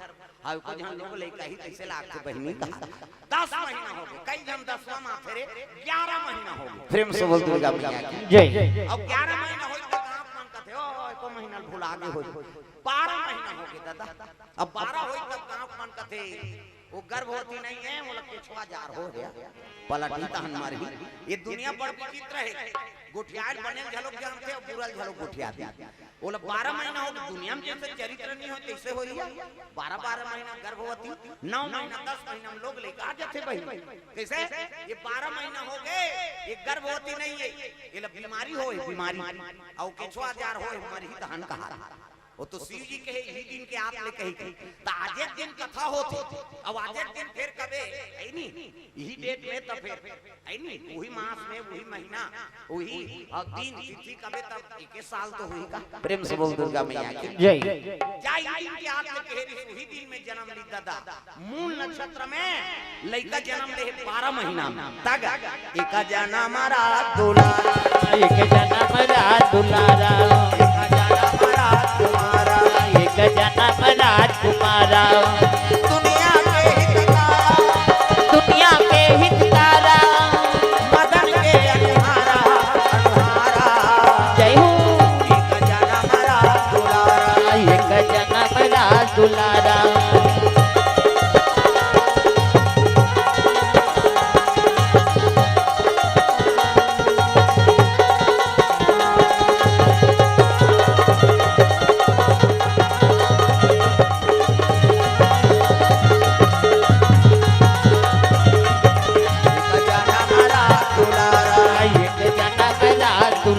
हाँ, एको झन लोग लइका ही तैसे लागथे बहिनी का। दस महीना हो गए, कई झन दसवाँ माथे रे, ग्यारह महीना हो गए। प्रेम से बोल दुर्गा मैया की जय। अब ग्यारह महीना होई तो गाँव के मन कथे, "ओ, एको महीना भुला गे होई।" बारह महीना हो गए दादा, अब बारह होई तब गाँव के मन कथे, "वो गर्भवती नहीं है, वो लग केछवा जार हो गया।" पलटी तहन मरही। ये दुनिया बड़ विचित्र है, गोठियाल बने घलोक जानथे अउ बुरल घलोक गोठियाथे। ओला बारह महीना हो, दुनिया में जैसे चरित्र नहीं हो, तैसे हो रही है। बारह, बारह महीना गर्भवती, नौ महीना, दस महीना में लोग लइका आ जाथे बहिनी। कैसे? ये बारह महीना हो गए, ये गर्भवती नहीं है, ये ला बीमारी हो, ये बीमारी। अउ केछवा जार हो, ये मरही तहन कहा। वो तो शिव जी कहे, यही दिन के आप ले कही थी। तो आज एक दिन कथा होथे, अब आज एक दिन फिर कबे, है नी? यही डेट में तो फिर, है नी? वही मास में, वही महीना, वही, अ, दिन, तिथि कबे तब एके साल तो होही का? प्रेम से बोल दुर्गा मैया की जय। जा यही दिन के आप ले कहे रही, वही दिन में जन्म ली दादा। मूल नक्षत्र में लइका जन्म ले हे बारह महीना में। तग एक जनम रात दुलारा, एक जनम रात दुलारा, एक जनम रात कुमारा, एक जनम रात कुमारा। दुनिया के हितकारा, दुनिया के हितकारा, मदन के अनुहारा, अनुहारा। जय हो। एक जनम रात दुलारा, एक जनम रात दुलारा।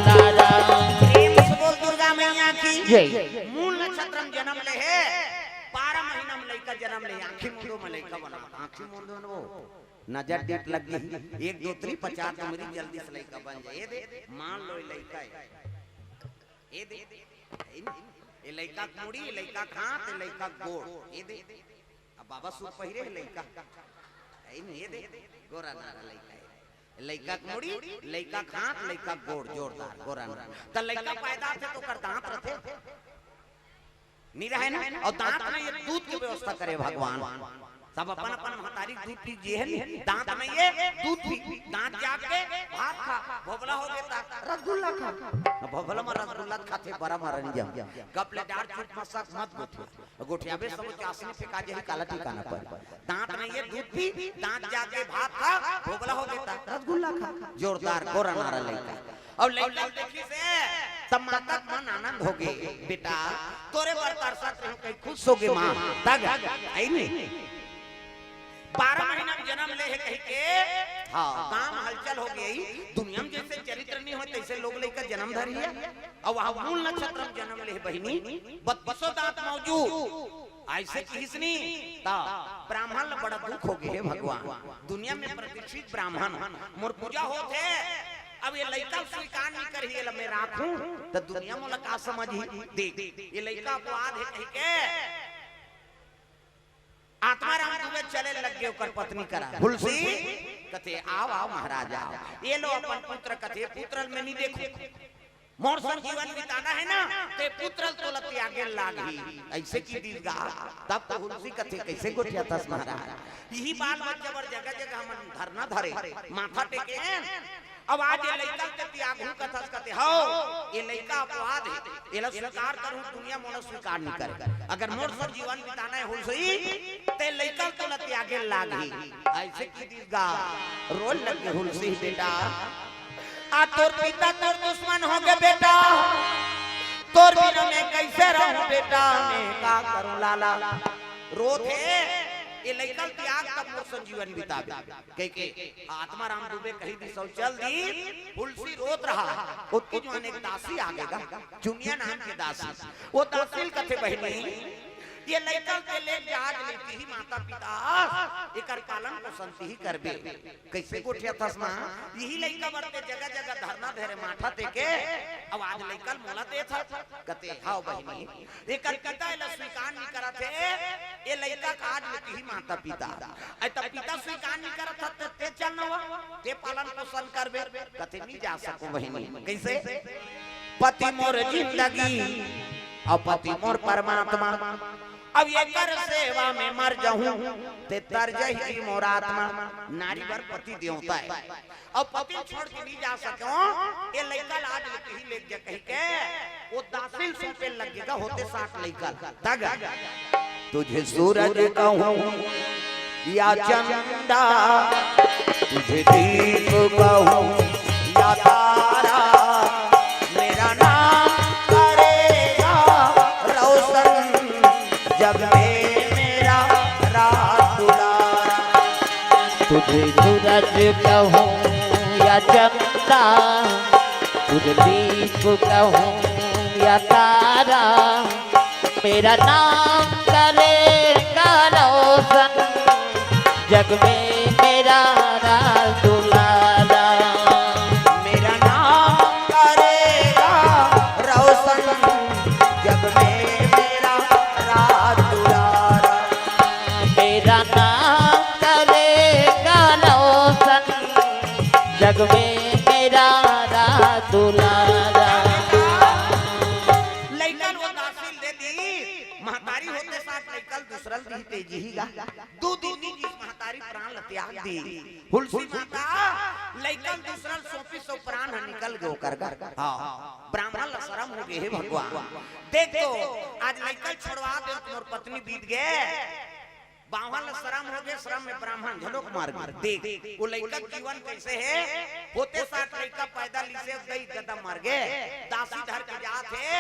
प्रेम से बोल दुर्गा मैया की जय। मूल नक्षत्र में जन्म ले हे, बारह महीना में लइका जन्म ले, आँखी मूंदो में लइका बना, आँखी मूंदो में वो नजर डेट लग गई, एक दो त्री पचास तुम्हरी जल्दी से लइका बन जाए। ये दे, मान लो ये लइका है, ये दे, ये लइका के मुड़ी, ये लइका के हाथ, ये लइका के गोड़, ये दे। अब बाबा सूट पहिरे हे लइका, है नी, ये दे, गोरा नारा लइका है। लइका के मुड़ी, लइका के हाथ, लइका के गोड़, जोरदार, गोरा नारा। त लइका पैदा होथे त ओकर दांत रथे? नी रहे ना? अउ दांत में ये दूध के व्यवस्था करे भगवान। सब अपन अपन महतारी के दूध पी, जे हे नी, दांत में ये दूध पी, दांत जाग के भात खा, भोभला हो गे त रसगुल्ला खा। भोभला में रसगुल्ला खाथे, बरा में रंजम। गप ले डार चुप मसक मत गोठिया। गोठियाबे सब चासनी फेंका जाही, काला ठिकाना पर। दांत में ये दूध पी, दांत जाके भात खा, भोभला हो गे त रसगुल्ला खा। जोरदार गोरा नारा लइका। अउ लइका देखिस हे, तब माता के मन आनंद हो गे। बेटा, तोरे बर तरसत रहे, कहीं खुश हो गे माँ। तग, आई नी? बारह महीना में जन्म ले हे कही के, हाँ। गांव में हलचल हो गई। दुनिया में जैसे चरित्र नहीं हो, तैसे लोग लइका जन्म धरी है। अउ वहाँ मूल नक्षत्र में जन्म ले हे बहिनी, बत्तीसों दांत मौजूद। ऐसे किहिस नी, त ब्राह्मण ला बड़ा दुख हो गे, "हे भगवान, दुनिया में प्रतिष्ठित ब्राह्मण, मोर पूजा होत हे, अब ये लइका स्वीकार नहीं करही, एला मैं राखूं, त दुनिया मोला का समझही?" देख, ये लइका अपवाद हे कहि के आत्माराम दुबे चले लग गे ओकर पत्नी करा। हुलसी कथे, "आओ, आओ महाराज, आओ, ये लो अपन पुत्र।" कथे, "पुत्र ल मैं नहीं देखूं।" मोर संग जीवन बिताना हे ना, ते पुत्र ल तोला त्यागे लागही। ऐसे किहिस गा, तब तो हुलसी कथे, "कैसे गोठियाथस महाराज?" यही बाल बच्चा बर जगह जगह हमन धरना धरे, माथा टेके। अब आज ये लइका ल ते त्यागहूं कथस, कथे, "हव, ये लइका अपवाद हे, एला स्वीकार करहूं, दुनिया मोला स्वीकार नहीं करे। अगर मोर संग जीवन बिताना हे हुलसी, ते लइका ल तोला त्यागे लागही।" ऐसे किहिस गा, रोए लग गे हुलसी, "बेटा, आ तोर पिता तोर दुश्मन हो गे बेटा, तोर बिना मैं कैसे रहूं बेटा, मैं का करूं लाला?" रोथे, ये लइका ल त्याग तब मोर संग जीवन बिताबे। कहिके आत्माराम दुबे कहि दिस अउ चल दिस। हुलसी रोत रहा, ओतकी जुवार एक दासी आगे गा, चुनिया नाम के दासी। वो दासी ल कथे, बहिनी, ये लइका ल ते लेग जा, आज ले तिही माता पिता अस, एकर पालन पोषण तिही करबे। कइसे गोठियाथस माँ? इही लइका बर ते जगह जगह धरना धरे माठा तेके, अउ आज लइका ल मोला देथस। कथे, हव बहिनी, एकर पिता एला स्वीकार नइ करत हे, ये लइका ल आज ले तिही माता पिता। अरे त पिता स्वीकार नइ करत हे, त ते चल न वा, ते पालन पोषण करबे। कथे, नइ जा सकंव बहिनी। कइसे? पति मोर जिंदगी अउ पति मोर परमात्मा, अब एकर सेवा में मर जाहूं, ते तर जही मोर आत्मा। नारी बर पति देवता हे, अउ पति ल छोड़ के नइ जा सकंव। ये लइका ल आज ले तिही लेग जा कहिके, वो दासी ल सौंपे लगे गा, होते साठ लइका ल। तग तुझे सूरज कहूं या चंदा, तुझे दीप कहूं या तारा, मेरा नाम करेगा रोशन जग में मेरा राज दुलारा। तुझे सूरज कहूं या चंदा, तुझे दीप कहूं या तारा, मेरा नाम करेगा रोशन जग में मेरा राज दुलारा। मेरा नाम करेगा रोशन जग में मेरा राज दुलारा। मेरा नाम करेगा रोशन जग में मेरा राज दुलारा। लइका ल वो दासी ल दे दिस, महतारी होते साठ लइका ल दूसरा ल दिही, ते जीही गा। दू दू दू जिस महतारी प्राण ल त्याग दिस। हुलसी माता लइका ल दूसरा ल सौंपिस, सो प्राण ह निकल गे ओकर गा। हाँ, ब्राह्मण ल शरम होगे, हे भगवान, देख तो आज लइका ल छोड़वा देंव त मोर पत्नी बीत गे। बाम्हन ल शरम होगे, शरम में ब्राह्मण घलोक मर गे। देख, वो लइका के जीवन कइसे हे? होते साठ लइका पैदा लिसे, दई ददा मर गे। दासी धर के जात हे,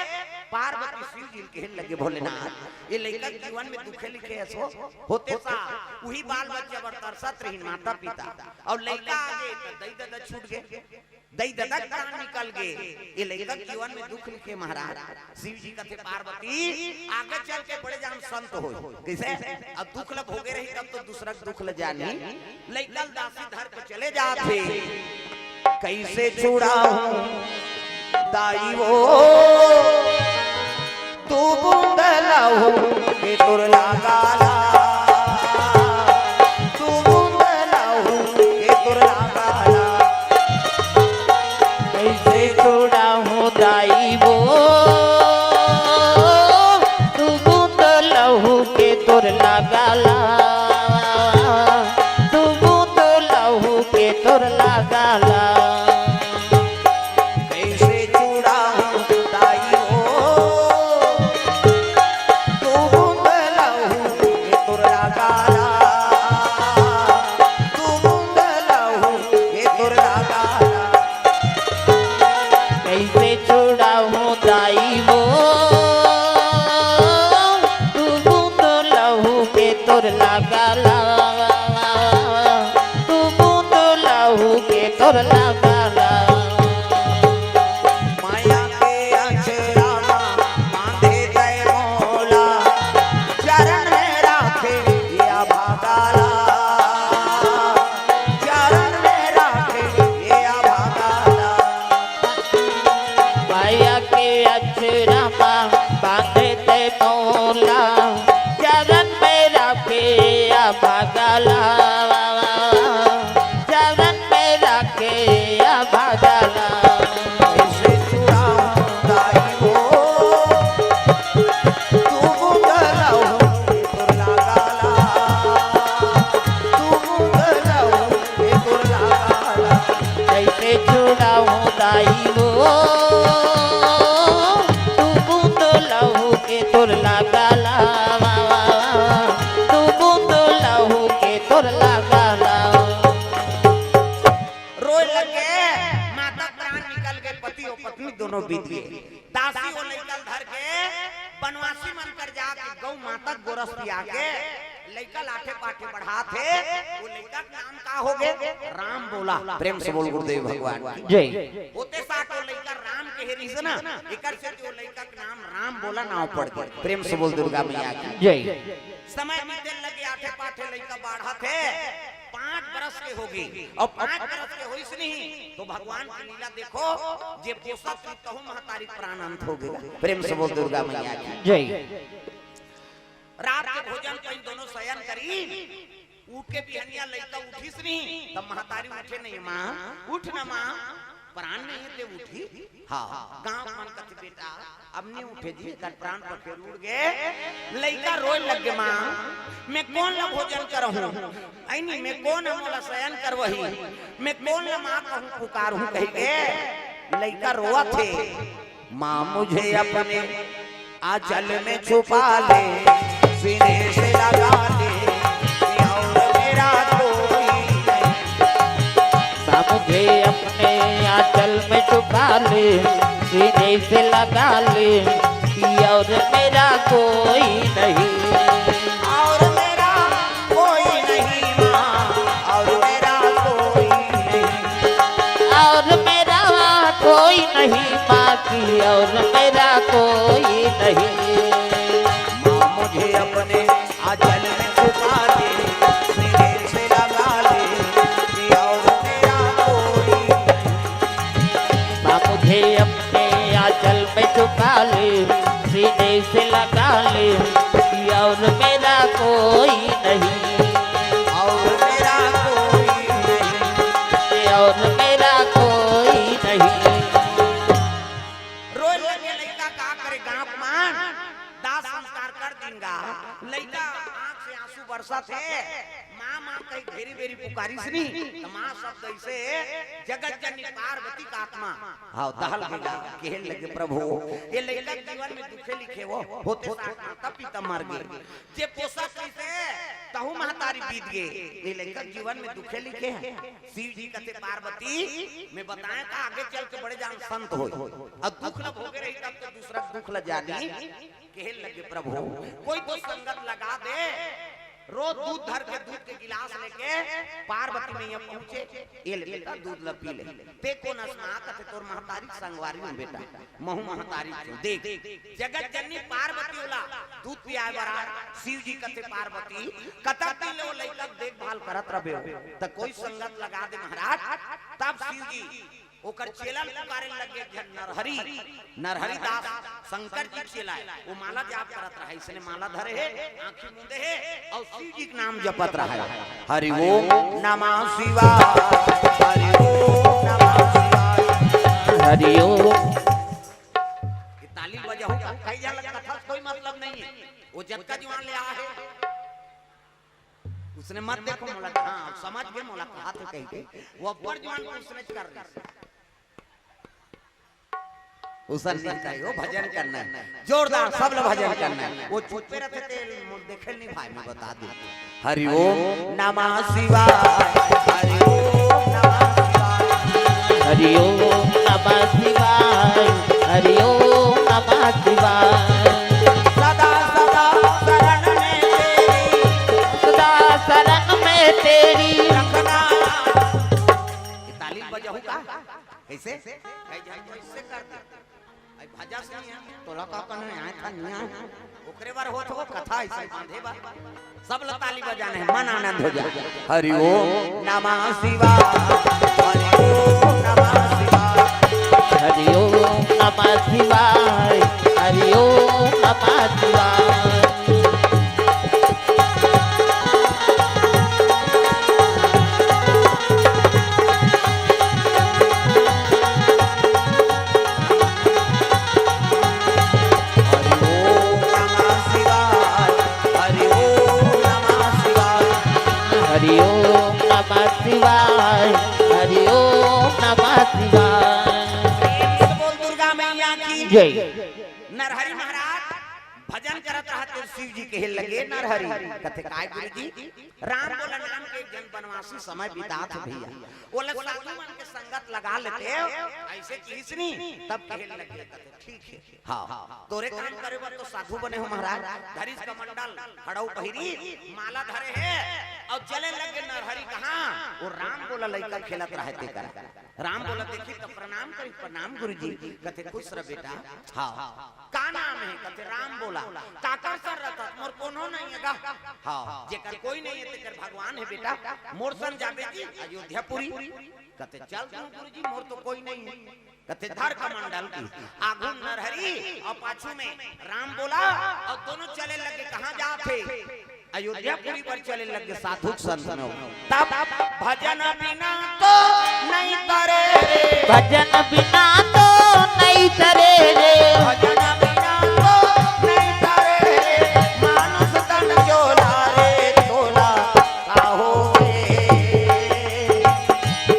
पार्वती शिव जी ल कहे लगे, भोलेनाथ, ये लइका के जीवन में दुखे लिखे हे सो। होते साठ उही बाल बच्चा बर तरसत रहिन माता पिता, अउ लइका आगे त दई ददा छूट गे। दई ददा के प्राण निकल गे। ये लइका के जीवन में दुख लिखे महाराज। शिव जी कथे, पार्वती, आगे चल के बड़े जान संत होय। कइसे? अब दुख ल भोगे रही, तब तो दूसरा के दुख ल जानी। लइका ल दासी धर के चले जात हे। कइसे छुड़ाहूं दाई वो, दू बूंद लहू के तोर लागाला, दू बूंद लहू के तोर लागाला। कइसे छुड़ाहूं दाई वो, दू बूंद लहू के तोर लागाला, दू बूंद लहू के तोर लागाला। कइसे छुड़ाहूं दाई वो, दू बूंद लहू के तोर लागाला, दू बूंद लहू के तोर लागाला। कइसे छुड़ाहूं दाई वो, दू बूंद लहू के तोर लागाला, दू बूंद लहू के तोर लागाला। माया के अचरा म बांधे तै मोला, चरण में राखे या भागाला, चरण में राखे या भागाला। माया के अचरा म बांधे तै मोला, चरण में राखे या भागाला, चरण में राखे या भागाला। कइसे छुड़ाहूं दाई वो, दू बूंद लहू के तोर लागाला, दू बूंद लहू के तोर लागाला। कइसे छुड़ाहूं दाई वो, दू बूंद लहू के तोर लागाला, दू बूंद लहू के तोर लागाला। रोय लगे, माता प्राण निकल गे, पति अउ पत्नी दोनों बीत गे। दासी वो लइका ल धर के बनवासी मन कर जाके गौ माता गोरस पिया के लइका लाठे पाठे बढ़ात हे, वो लइका के नाम का होगे? राम बोला। प्रेम से बोल गुरुदेव भगवान की। जय। होते साथ वो लइका राम कहे रहिस ना, एकर से वो लइका के नाम राम बोला नाव पड़ गे। प्रेम से बोल दुर्गा मैया की। जय। समय बीते लगे, आठे पाठे लइका बाढ़त हे, पाँच बरस के होगे, अउ पाँच बरस के होइस नहीं, तो भगवान की लीला देखो, जे पोसत रही तहू महतारी प्राण अंत होगे। प्रेम से बोल दुर्गा मैया की। जय। रात के भोजन करिन, दोनों शयन करिन, उठ के बिहनिया लइका उठिस नहीं, तब महतारी उठे नहीं, "माँ, उठ ना माँ, प्राण नहीं हे ते उठी।" हाँ, गाँव मन कथे, "बेटा, अब नहीं उठे जी, एकर प्राण पखेरु उड़ गे।" लइका रोए लग गे, "माँ, मैं कोन ला भोजन करहूँ? अइनी, मैं कोन ला मोला शयन करवही? मैं कोन ला माँ कहूँ, पुकारहूँ?" कहिके लइका रोवत हे। माँ मुझे अपने आंचल में छुपा ले, सीने से लगा ले, और मेरा कोई नहीं। माँ मुझे अपने आंचल में छुपा ले, सीने से लगा ले, और मेरा कोई नहीं। और मेरा कोई नहीं माँ, और मेरा कोई नहीं। और मेरा कोई नहीं माँ की, और मेरा कोई नहीं। माँ मुझे अपने आंचल में छुपा ले, सीने से लगा ले, और मेरा कोई नहीं। माँ मुझे अपने आंचल में छुपा ले, सीने से लगा ले, और मेरा कोई नहीं। और मेरा कोई नहीं। और मेरा कोई नहीं। रोए लगे लइका, का करे गाँव के मन, दाह संस्कार कर दिन गा। लइका आँख से आंसू बरसत हे, माँ, माँ कहि घेरी बेरी पुकारिस नी, त माँ शब्द अइसे, जगत जननी पार्वती का आत्मा। हाँ, दहल गे गा, कहे लगे, "प्रभु, ये लइका जीवन में दुखे लिखे हो, होते साथ माता पिता मर गे। जे पोसत रहिसे, तहू महतारी बीत गे। ये लइका जीवन में दुखे लिखे हे।" शिव जी कथे, "पार्वती, मैं बताएँ का, आगे चल के बड़े जान संत होई। अब दुख ल भोगे रही, तब तो दूसरा दुख ल जानी।" कहे लगे, "प्रभु, कोई तो संगत लगा दे।" रोज दूध धर के, दूध के गिलास लेके पार्वती मैया पहुंचे। "ए ले बेटा, दूध ल पी ले।" "ते कोन अस माँ?" कथे, "तोर महतारी के संगवारी हूँ बेटा, महू महतारी के हूँ। देख, जगत जननी पार्वती ओला दूध पियाए बर आए।" शिव जी कथे, "पार्वती, कतक दिन ले वो लइका के देखभाल करत रहिबे, त कोई संगत लगा दे महाराज, तब शिव जी।" ओकर चेला ल पुकारे लगे, एक झन नरहरि, नरहरि दास शंकर जी के चेला हे, वो माला जाप करत रहय, अइसने माला धरे हे, आँखी मूंदे हे, अउ शिव जी के नाम जपत रहय। हरि ओम नमः शिवाय, हरि ओम नमः शिवाय। हरि ओम। ये ताली बजाहू का, कई झन ल कथा से कोई मतलब नहीं हे, वो जतका जुवान ले आए हे। उसने मत देखो मोला, हाँ, समझ गे मोला कहाथे कहिके, वो अब्बड़ जुवान उसने कर रही। उसन नहीं कही, वो भजन करना हे, जोरदार सब लोग भजन करना हे। वो चुप्पे रहिथे, तेल देखे नहीं भाई, मैं बता दूँ। हरि ओम नमः शिवाय, हरि ओम नमः शिवाय। हरि ओम नमः शिवाय, हरि ओम नमः शिवाय। सदा सदा शरण में तेरी, सदा शरण में तेरी। रखना। ये ताली बजाहू का? कैसे? कई झन तो इससे कर दे। अई भजस नहीं हे, तोला का कहना हे, आए था, नहीं आए। ओकरे बर होत हो कथा, अइसे बांधे बर। सब ल ताली बजाना हे, मन आनंद हो जाए। हरि ओम नमः शिवाय, हरि ओम नमः शिवाय। हरि ओम नमः शिवाय, हरि ओम नमः शिवाय। हरि ओम नमः शिवाय, हरि ओम नमः शिवाय। हरि ओम नमः शिवाय, हरि ओम नमः शिवाय। प्रेम से बोल दुर्गा मैया की जय। नरहरि महाराज भजन करत रहत तो शिव जी कहे लगे नरहरि, कथे, "काय गुरु जी?" "राम बोला नाम के एक जन बनवासी समय बितात हे भैया, ओला साधु मन के संगत लगा लेते हो, ऐसे किहिस नी।" तब कहे लगे, कथे, "ठीक है।" हाँ, तोरे काम करे बर तो साधु बने हो महाराज। धरिस कमंडल, हड़ऊ पहिरी, माला धरे हे, अउ चले लगे नरहरि कहाँ, वो राम बोला लइका खेलत रहे तेकर। राम बोला देखी त प्रणाम करी, "प्रणाम गुरुजी।" कथे, "खुश रह बेटा।" हाँ। "का नाम हे?" कथे, "राम बोला।" "काकर सन रथस?" "मोर कोनो नइ हे गा।" हाँ। "जेकर कोई नइ हे तेकर भगवान हे बेटा, मोर सन जाबे जी अयोध्यापुरी।" कथे, "चल तू गुरुजी, मोर तो कोई नइ हे।" कथे, "धर कमंडल की।" आगू नरहरि अउ पाछू में राम बोला अउ दोनों चले लगे। कहाँ जात हे? अयोध्यापुरी बर चले लगे साधु संत में। तब भजन बिना तो नइ तरे रे। भजन बिना तो नइ तरे रे। भजन बिना तो नइ तरे रे। मानुष तन चोला रे चोला। काहो गे?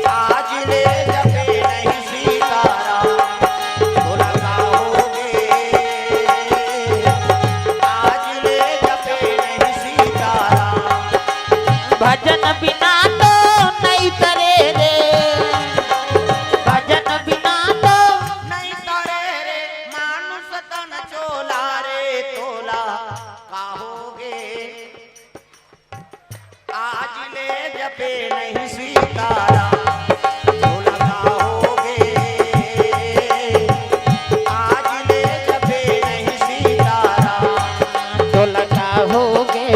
आज ले जपे नहीं सीताराम, तोला काहो गे? आज ले जपे नहीं सीताराम। भजन बिना तो नइ तरे रे, भजन बिना तो नइ तरे रे, मानुष तन चोला रे तोला काहो गे? आज ले जपे नहीं सीताराम, तोला काहो गे? आज ले जपे नहीं सीताराम, तोला काहो गे?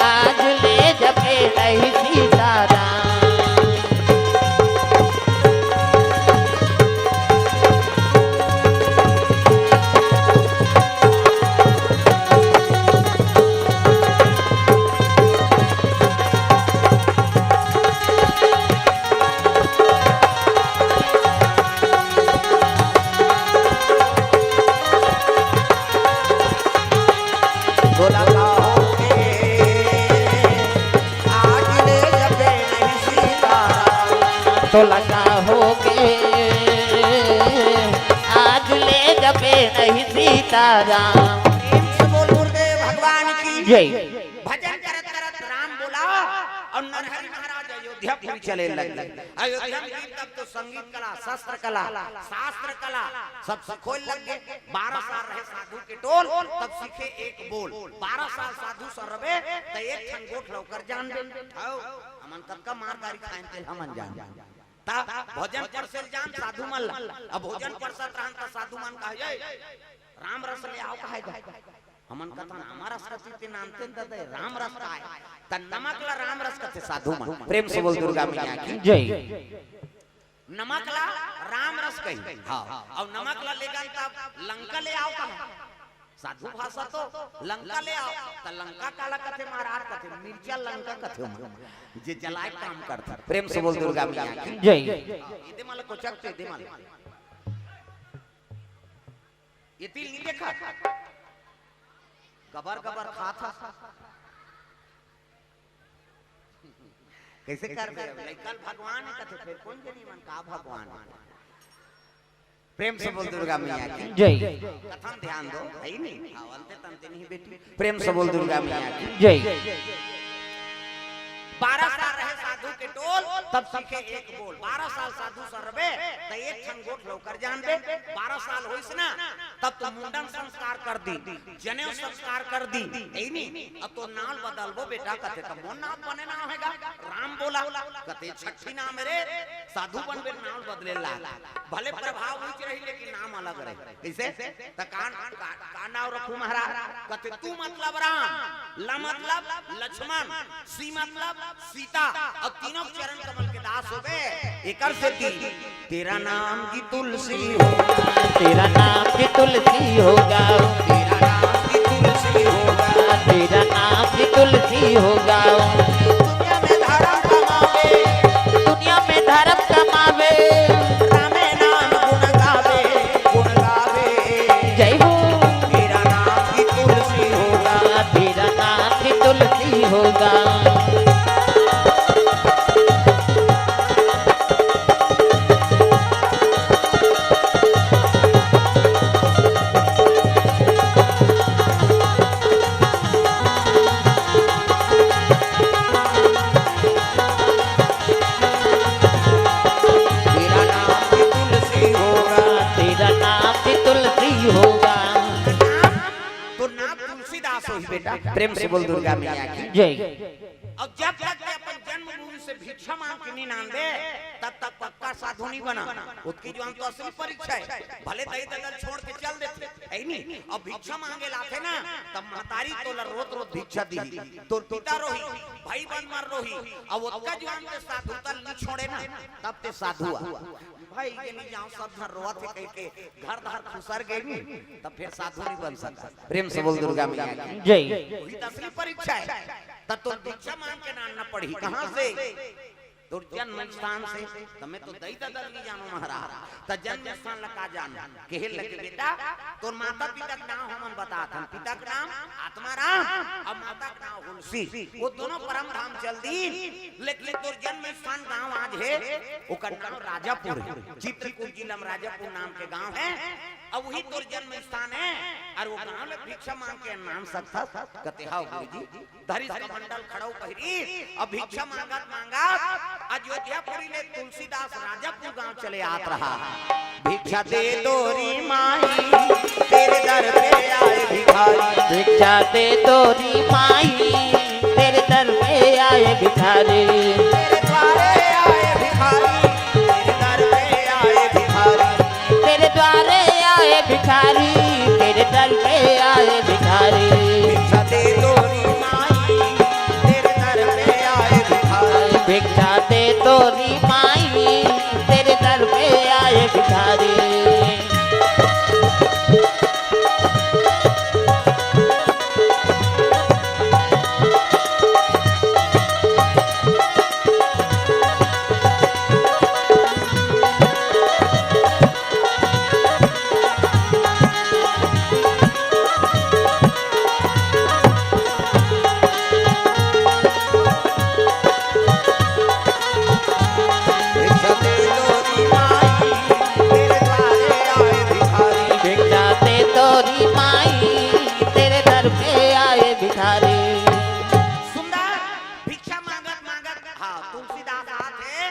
आज ले जपे नहीं सीताराम। तोला काहो गे? आज ले जपे नहीं सीताराम। तोला काहो गे? आज ले जपे नहीं सीताराम। प्रेम से बोल गुरुदेव भगवान की जय। भजन करत करत राम बोला अउ नरहरि महाराज अयोध्यापुरी चले लगे। अयोध्या में तब तो संगीत कला, शस्त्र कला, शास्त्र कला सब सिखोय लगे। बारह साल रहे साधु के टोल, तब सीखे एक बोल। बारह साल साधु सन रबे, त एक ठन गोठ ल ओकर जानबे। हव, हमन कतका मार गारी खाएन तेल हमन जान। त भोजन परसेल जान साधु मन ला। अब भोजन परसत रहन त साधु मन कहे, "ए, राम रस ले आव," कहे गा। हमन कथन, "आमा रस कथे ते नानतेन ददा, राम रस काय?" त नमक ला राम रस कथे साधु मन। प्रेम से बोल दुर्गा मैया की जय। नमक ला राम रस कही। हाँ। अउ नमक ला लेगन तब लंका ले आव कहा। साधु भाषा तो लंका ले आव। त लंका काला कथे महाराज? कथे मिर्चा लंका कथे ओमा, जे जलाए काम करथे। प्रेम से बोल दुर्गा मैया की जय। एदे मन ल कोचक तो एदे मन ल। ये तिल नहीं देखा? गबर गबर खात ह। कइसे करबे? लइका ल भगवान हे कथे, फेर कोन जनी मन का भगवान हे? प्रेम से बोल दुर्गा मैया की जय। कथा म ध्यान दो, हे नहीं? हाँ, अंते तंते नहीं बेटी। प्रेम से बोल दुर्गा मैया की जय। बारह साल रहे साधु के टोल, तब सीखे एक बोल। बारह साल साधु सन रबे, त एक ठन गोठ ल ओकर जानबे। बारह साल होइस ना, तब तो मुंडन संस्कार कर दी, जनेऊ संस्कार कर दी, हे नहीं? अब तो नाव बदलबो बेटा, कथे त मोर नाव बने नाव हे गा, राम बोला, कथे छट्ठी नाव हे रे, साधु बनबे नाव बदले ला। भले प्रभाव उहिच रही, लेकिन नाम अलग रही। कइसे? त का, का, का नाव रखूं महाराज? कथे तू मतलब राम, ल मतलब लक्ष्मण, सी मतलब सीता, अउ तीनों चरण कमल के दास होबे। एकर सेती तेरा नाम की तुलसी होगा, तेरा नाम की तुलसी होगा, तेरा नाम की तुलसी होगा, तेरा नाम की तुलसी होगा। दुनिया में धर्म कमावे, दुनिया में धर्म कमावे, रामे नाम गुण गावे, गुण गावे। जय हो। तेरा नाम की तुलसी होगा, तेरा नाम की तुलसी होगा। दास होही बेटा। प्रेम से बोल दुर्गा मैया की जय। अउ जब तक के अपन जन्मभूमि से भिक्षा मांग के नहीं नांदे, तब तक पक्का साधु नहीं बना। ओतकी जुवान तो असली परीक्षा हे। भले दई ददा ल छोड़ के चल देथे, हे नहीं? अब भिक्षा मांगे ल आथे ना, तब महतारी तोला रोत रोत भिक्षा दिही। तोर पिता रोही, भाई बंद मर रोही, अब ओतका जुवान ते साधुता ल नहीं छोड़े ना, तब ते साधु आ। भाई के नहीं जांव, सब झन रोवत हे कहिके घर धार खुसर गे नहीं, तब फिर साधु नहीं बन सकत। प्रेम से बोल दुर्गा मैया की जय। वही तो असली परीक्षा हे। तब तो भिक्षा मांग के नानना पड़ही। कहां से? तोर जन्म स्थान से। त मैं तो दई ददा ल नहीं जानों महाराज, त जन्म स्थान ला का जानों? कहे लगे, बेटा, तोर माता पिता के नांव हमन बतात हन। पिता के नांव आत्माराम अउ माता के नांव हुलसी। वो दोनों परम धाम चल दीन, लेकिन तोर जन्म स्थान गांव आज हे, ओकर नांव राजापुर हे। चित्रकूट जिला में राजापुर नाम के गांव हे। अब वही तोर जन्म स्थान हे, अउ वो गांव ले भिक्षा मांग के नान सकथस? कथे, हव गुरुजी। धरिस कमंडल खड़ाऊ पहिरी, अब भिक्षा मांगत मांगत अयोध्यापुरी ले तुलसीदास राजापुर गांव चले आत रहा। भिक्षा दे दो री माई, तेरे दर पे आए भिखारी। भिक्षा दे दो री माई, तेरे दर पे आए भिखारी। तेरे द्वारे आए भिखारी, तेरे दर पे आए भिखारी। तेरे द्वारे आए भिखारी, तेरे दर पे आए भिखारी। भिक्षा दे दो री माई, तेरे दर पे आए भिखारी। भिक्षा दे दो री माई, तेरे दर पे आए भिखारी। भिक्षा दे दो री माई, तेरे दर पे आए भिखारी। सुंदर, भिक्षा मांगत मांगत, हाँ, तुलसीदास आथे,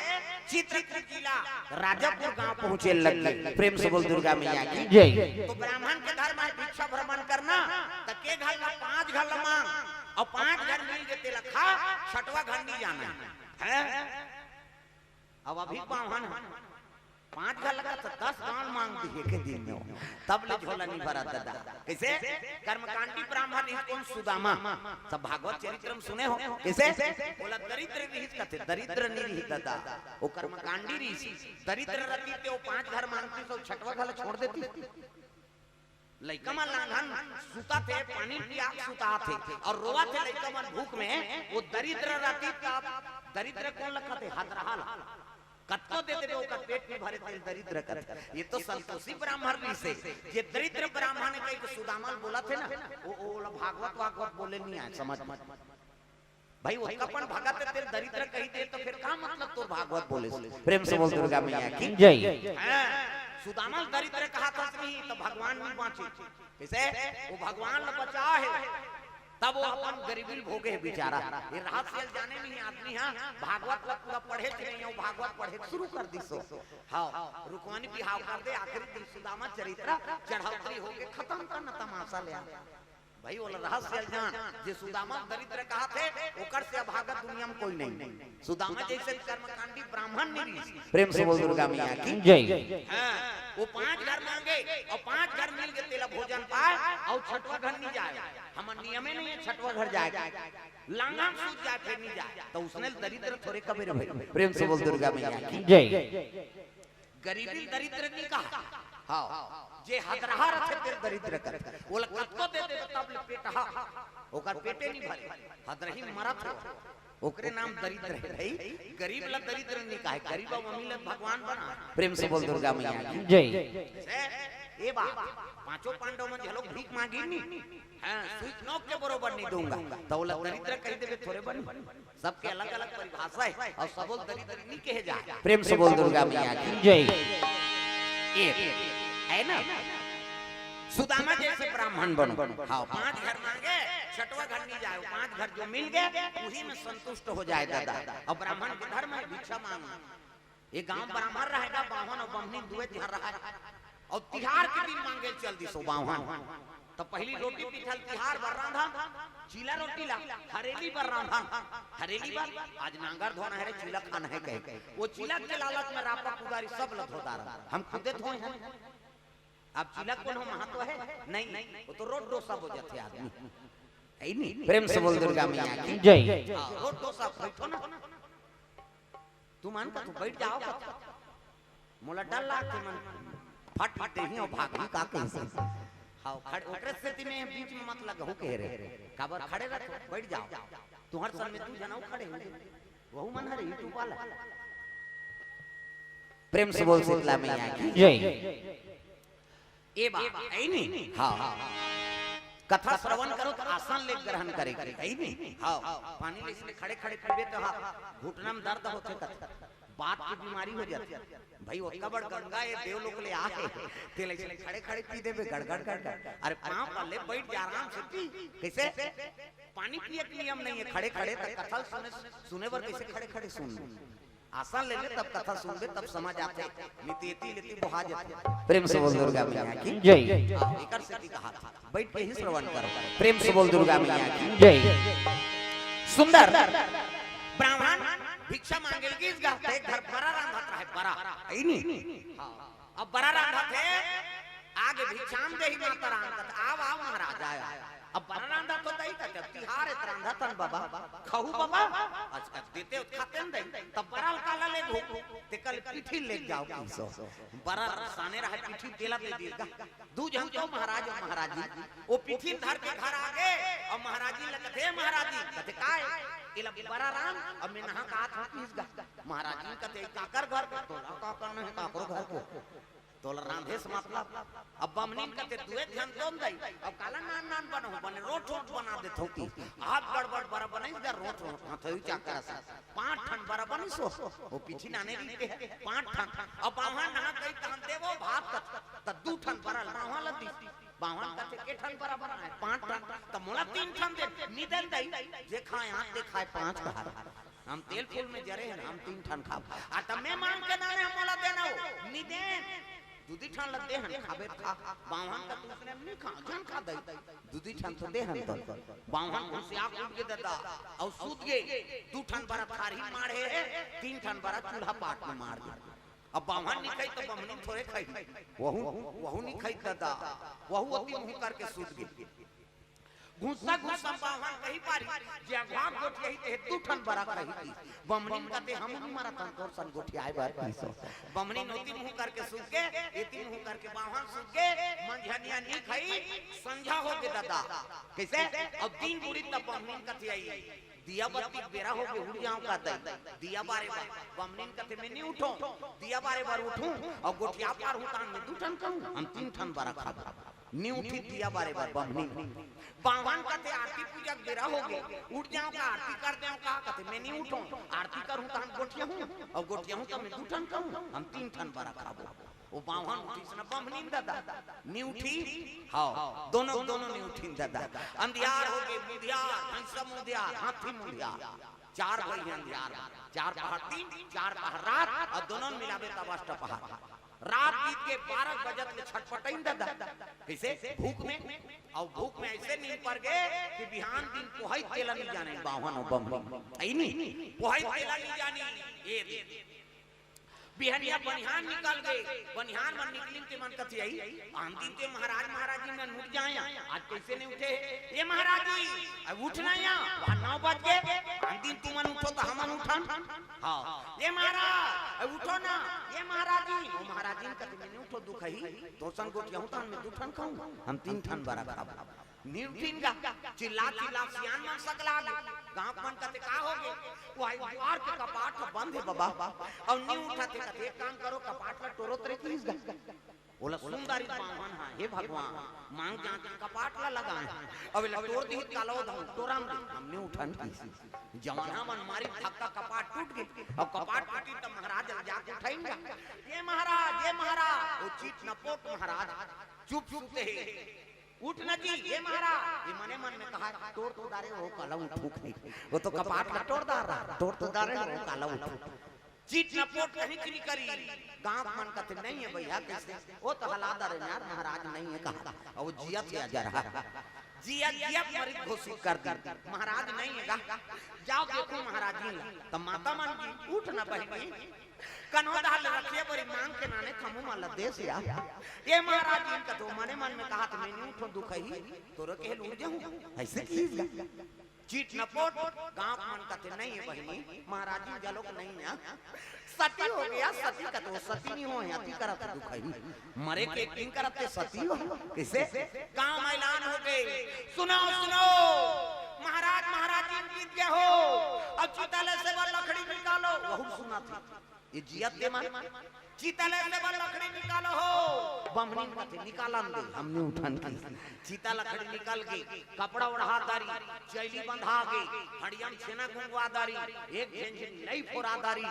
चित्रकूट जिला राजापुर गांव पहुंचे लगे। प्रेम से बोल दुर्गा मैया की जय। तो ब्राह्मण के घर में भिक्षा भ्रमण करना, त के घर ला, पांच घर ला मांग, अउ पांच घर मिल गे तेला खा, छठवा घर नहीं जाना हे। अब अभी बावन हे, पांच घर लगा त दस गांव मांग दिए के दिन में, तब ले झोला नहीं भरा ददा। कइसे? कर्मकांडी ब्राह्मण रिहिस कोन? सुदामा। सब भागवत चरित्र में सुने हो। कइसे? ओला दरिद्र रिहिस कथे, दरिद्र नहीं रिहिस ददा। वो कर्मकांडी रिहिस। दरिद्र रहितिस त वो पांच घर मांगतिस, सब छठवा घर छोड़ देतिस। लइका मन लांघन सुताथे, पानी पिया के सुताथे अउ रोवाथे लइका मन भूख में। वो दरिद्र रहितिस तब, दरिद्र कोन ल कथे? हतरहा ल। कतको दे देबे, ओकर पेट नहीं भरे, तेला दरिद्र कथे। ये तो संतोषी ब्राह्मण रिहिसे, जे दरिद्र ब्राह्मण हे कहिके सुदामा ल बोलथे ना, वो, वो ओला भागवत वागवत बोले नहीं आय, समझ में। भाई, ओतका अपन भगत हे, तेला दरिद्र कहि दे, त फिर का मतलब तोर भागवत बोले से? प्रेम से बोल दुर्गा मैया की जय। हाँ, सुदामा ल दरिद्र कहत हस नहीं, त भगवान नहीं बांचे। कइसे? वो भगवान ल बचाय हे, तब वो अपन गरीबी ल भोगे हे बेचारा। ये रहस्य ल जाने नहीं आदमी, हाँ, भागवत ल पूरा पढ़े थे नहीं, वो भागवत पढ़े शुरू कर दिस। हाँ, रुक्मणी बिहाव कर दे, आखिरी दिन सुदामा चरित्र चढ़ौतरी होके खतम कर न तमाशा ले आ। भाई, वो रहस्य ल जान, जे सुदामा दरिद्र कहथे, ओकर से अभागा दुनिया में कोई नहीं। सुदामा जइसे कर्मकांडी ब्राह्मण नहीं रिहिस। प्रेम से बोल दुर्गा मैया की जय। हाँ, वो पांच घर मांगे अउ पांच घर मिल गे तेला भोजन पाय, अउ छठवा घर नहीं जाय। हमर नियमे नहीं हे छठवा घर जाय। लांघन सूझ जाय, फिर नहीं जाय। त उसने दरिद्र थोरे कबे रे भाई। प्रेम से बोल दुर्गा मैया की जय। गरीबी ल दरिद्र नहीं कहा। हाँ, जे हतरहा रथे तेला दरिद्र कथे। ओला कतको दे दे तब ले पेटहा, ओकर पेटे नहीं भरे, हतरही मरत हे, ओकरे नाम दरिद्र हे भाई। गरीब ला दरिद्र नहीं कहे, गरीब अउ अमीर ला भगवान बना। प्रेम से बोल दुर्गा मैया की जय। ए बाप, पांचों पांडव मन घलो भीख मांगी नहीं। हाँ, सुई नोक के बरोबर नहीं दूंगा, त ओला दरिद्र कहि देबे थोरे बनी। सबके अलग-अलग परिभाषा हे अउ सबो ल दरिद्र नहीं कहे जाय। प्रेम से बोल दुर्गा मैया की जय। एक हे ना, सुदामा जइसे ब्राह्मण बनो। हाँ, पांच घर मांगे, छठवा घर नहीं जाय, पांच घर जो मिल गे, उही में संतुष्ट हो जाय ददा। अउ ब्राह्मण के धर्म हे भिक्षा मांगना। ये गांव ब्राह्मण रहेगा, बाम्हन अउ बम्हनी दुए झन रहय। अउ तिहार के दिन मांगे चल दिस ओ बाम्हन। त पहिली रोटी पीठल तिहार बर रांधन, चीला रोटी ला हरेली बर रांधन। हरेली बर आज नांगर धोना हे रे, चीला खाना हे कहे। वो चीला के लालच में रापा कुदारी सब ल धो डारन। हम खुदे धोए हन। अब चीला कोनो महत्व हे? नहीं, वो तो रोट डोसा हो जाथे आदमी। हे नहीं? प्रेम से बोल दुर्गा मैया की। जय। हाँ, रोट डोसा बैठो ना। तुमन का तो बैठ जाव का। मोला डर लागथे मन फट फट देही अउ भागही का कइसे। हाँ, खड़े ओकरे सेती में बीच में मत लगहू कहे रे। काबर खड़े रह, बैठ जाव। तुंहर संग में दू झन अउ खड़े हो। वहू मन हरे YouTube वाला। प्रेम से बोल शीतला मैया की। जय। ए बा, हे नहीं? हाँ। कथा श्रवण करो त आसन ले ग्रहण करे के, हे नहीं? हाँ। पानी ले इसने खड़े खड़े पीबे त हाँ, घुटना में दर्द होथे कथे। बात की बीमारी हो जाथे। भाई, ओतका बड़ गंगा ए देवलोक ले आए, तेला इसने खड़े खड़े पी देबे, गड़ गड़ गड़ गड़। अरे पाँव पर ले बैठ जा, आराम से पी। कइसे? पानी पिए के नियम नहीं हे, खड़े खड़े त कथा सुने, सुने बर कइसे खड़े खड़े सुन? आसन ले ले, तब कथा सुनबे, तब समझ आथे। नितेती लेती बोहा जाथे। प्रेम से बोल दुर्गा मैया की। जय। हाँ, एकर सेती कहा था, बैठ के ही श्रवण करो। प्रेम से बोल दुर्गा मैया की। जय। सुंदर। ब्राह्मण भिक्षा मांगे लगिस गा, त एक घर बरा रांधत रहे, बरा। हे नहीं? हाँ। अब बरा रांधत हे, आगे भिक्षाम देही माता राम कथे, "आव, आव महाराज, आव, आव।" अब बरा रांधत हो दई कथे, "अब तिहार हे त रांधत हन बाबा, खाहू बाबा।" अच्छा, देते हो त खाते न दई, तब बरा ल काला लेगहू, तेकर ले पीठी ल लेग जाव कइसो। बरा साने रहे पीठी तेला दे दीस गा। दू झन तो महाराज अउ महाराजी, वो पीठी ल धर के घर आगे, अउ महाराजी ल कथे, "महाराजी," कथे, "काय?" एला बरा रांध, अब मैं नहा के आत हूँ कइस गा। महाराजी कथे, "काकर घर के?" "तोला काकर नहीं, काकरो घर के।" तोला रांधे से मतलब। अब बमनीन कथे, "दुए झन तोन दई, अब काला नान नान बनाहूं, बने रोट रोट बना देथों कि।" हाथ गड़बड़ बरा बनइस गा, रोट रोट, हथौई चाकर असन। पांच ठन बरा बनिस हो, वो पीठी नाने रहिथे, पांच ठन। अब बाम्हन नहा गई तहन देवो भात कथे, त दू ठन बरा बाम्हन ल दिस। बाम्हन कथे, "के ठन बरा बनाए?" "पांच ठन।" "त मोला तीन ठन दे।" "नी देन दई, जे खाए आठ, ते खाए पांच कहा।" हम तेल फूल में जरे हन, हम तीन ठन खाब। आ त मैं मांग के नाने हंव, मोला देना हो। नी देन। दू दी ठन ल दे हन, खाबे त खा। बाम्हन का त उसने नी खा, झन खा दई। दू दी ठन तो दे हन तो। बाम्हन घुसिया के उठ गे ददा, अउ सूत गे। दू ठन बरा थारी माढ़े हे, तीन ठन बरा चूल्हा पाट में माढ़ दे। अब बाम्हन नी खाई त बमनीन थोरे खाई। वहू, वहू नी खाई ददा, वहू ओती मुंह करके सूत गे। घुस्सा घुस्सा बाम्हन कहि पारी, "जे अघवा गोठियाही तेह दू ठन बरा खाही।" बमनीन कथे, "हमू नी मरत हन तोर सन गोठियाए बर," कहिस। बमनीन ओती मुंह करके सूत गे, एती मुंह करके बाम्हन सूत गे, मंझनिया नी खाई, संझा हो गे ददा। कइसे? अब दिन बुड़ी तब बमनीन कथे, "आई, दिया बत्ती बेरा हो गे, उठ जांव का दई, दिया बारे बर।" बमनीन कथे, "मैं नी उठों, दिया बारे बर उठहूं, अउ गोठिया पारहूं, तहां मैं दू ठन खाहूं, हम तीन ठन बरा खाबो।" नी उठी दिया बारे बर बमनीन। बाम्हन कथे, "आरती पूजा के बेरा हो गे, उठ जांव का, आरती कर देंव का?" कथे, "मैं नी उठों, आरती करहूं त हम गोठियाहूं, अउ गोठियाहूं त मैं दू ठन खाहूं, हम तीन ठन बरा खाबो।" वो बाम्हन उठिस न बमनीन ददा, नी उठी, हाँ, दोनों, दोनों नी उठिन ददा। अंधियार हो गे, मुधियार, भैंसा मुधियार, हाथी मुधियार, चार भई हे अंधियार, चार पहर दिन, चार पहर रात, अउ दोनों मिलाबे तब अष्ट पहर। रात बीत के बारह बजत ले छटपटइन ददा। कइसे? भूख में। अउ भूख में अइसे नींद पर गे कि बिहान दिन कोहई तेला नी जाने, बाम्हन अउ बमनीन। अई नी? कोहई तेला नी जाने। ए दे। बिहनिया बनिहान निकल गे। बनिहान मन निकलिन ते मन कथे, "आई, आन दिन ते महाराज महाराजी मन उठ जाय, आज कइसे नी उठे हे? ए महाराजी, अब उठ ना या, वहां नौ बज गे, आन दिन तुमन उठो त हमन उठन।" हाँ, "ए महाराज, अब उठो ना, ए महाराजी।" ओ महाराजी कथे, "मैं नी उठों, दुख ही, तोर सन गोठियाहूं तहन मैं दू ठन खाहूं, हम तीन ठन बरा खाबो।" नी उठिन गा, चिल्ला चिल्ला सियान मन सकला गे। गांव मन कथे, "का हो गे?" "ओ आई दुआर के कपाट ह बंद हे बबा, अउ नी उठत हे।" कथे, "एक काम करो, कपाट ला टोरो तरे किस गा।" ओला सुंदर बाम्हन हा, "हे भगवान, मांग जांच के कपाट ला लगाए, अब एला टोर दिही त काला ओ धम टोरम दे, हम नी उठन किस।" जवान मन मारी धक्का, कपाट टूट गे। अब कपाट टूटी त महाराज ल जाके उठाइन गा, "ए महाराज, ए महाराज।" ओ चीट नपोट महाराज चुप सुते हे। "उठ न जी, ए महाराज।" ए मने मन में कहा, "टोर तो डारे हो, काला उठूं कहि।" ओ तो कपाट ला टोर डार रहा, "टोर तो डारे हो, काला उठूं।" चित न पोट कहीं चिरी करी। गांव मन कथे, "नहीं है भैया, कैसे? वो तो हलादार है यार, महाराज नहीं है," कहा। और वो जियत या जरा, जियत जियत मरित घोषित कर दी, "महाराज नहीं है गा, जाओ देखो महाराज जी।" तो माता मन की, "उठ न बहिनी, कनो दाल रखिए बड़ी मांग के नाने थमू मन ल देस या। ये महाराज जी का तो मने मन में कहा, तो मैं नहीं उठो दुखही, तोरो के उठ जाऊं।" ऐसे की चित न पोट, गांव मन कथे, "नहीं है बहिनी, महाराज जी जलोक नहीं है।" सती हो गया, सती कथे, सती नहीं हो, अति करत दुखही। मरे के किंग करत ते सती हो। कैसे? गांव में ऐलान हो गए, "सुनो, सुनो, महाराज, महाराज जी जीत गए हो, अब चिता ले से बर लकड़ी निकालो।" बहुत सुना था ये जियत दे मन। "चिता ले से बर लकड़ी निकालो हो।" बमनिन कथे, "निकालन दे, हमने उठन की।" चिता लकड़ी निकल गई, कपड़ा ओढ़ा दारी, चैली बंधा गई, हड़ियम छेना गुंगवा दारी, एक झेंझिन नहीं फोरा दारी,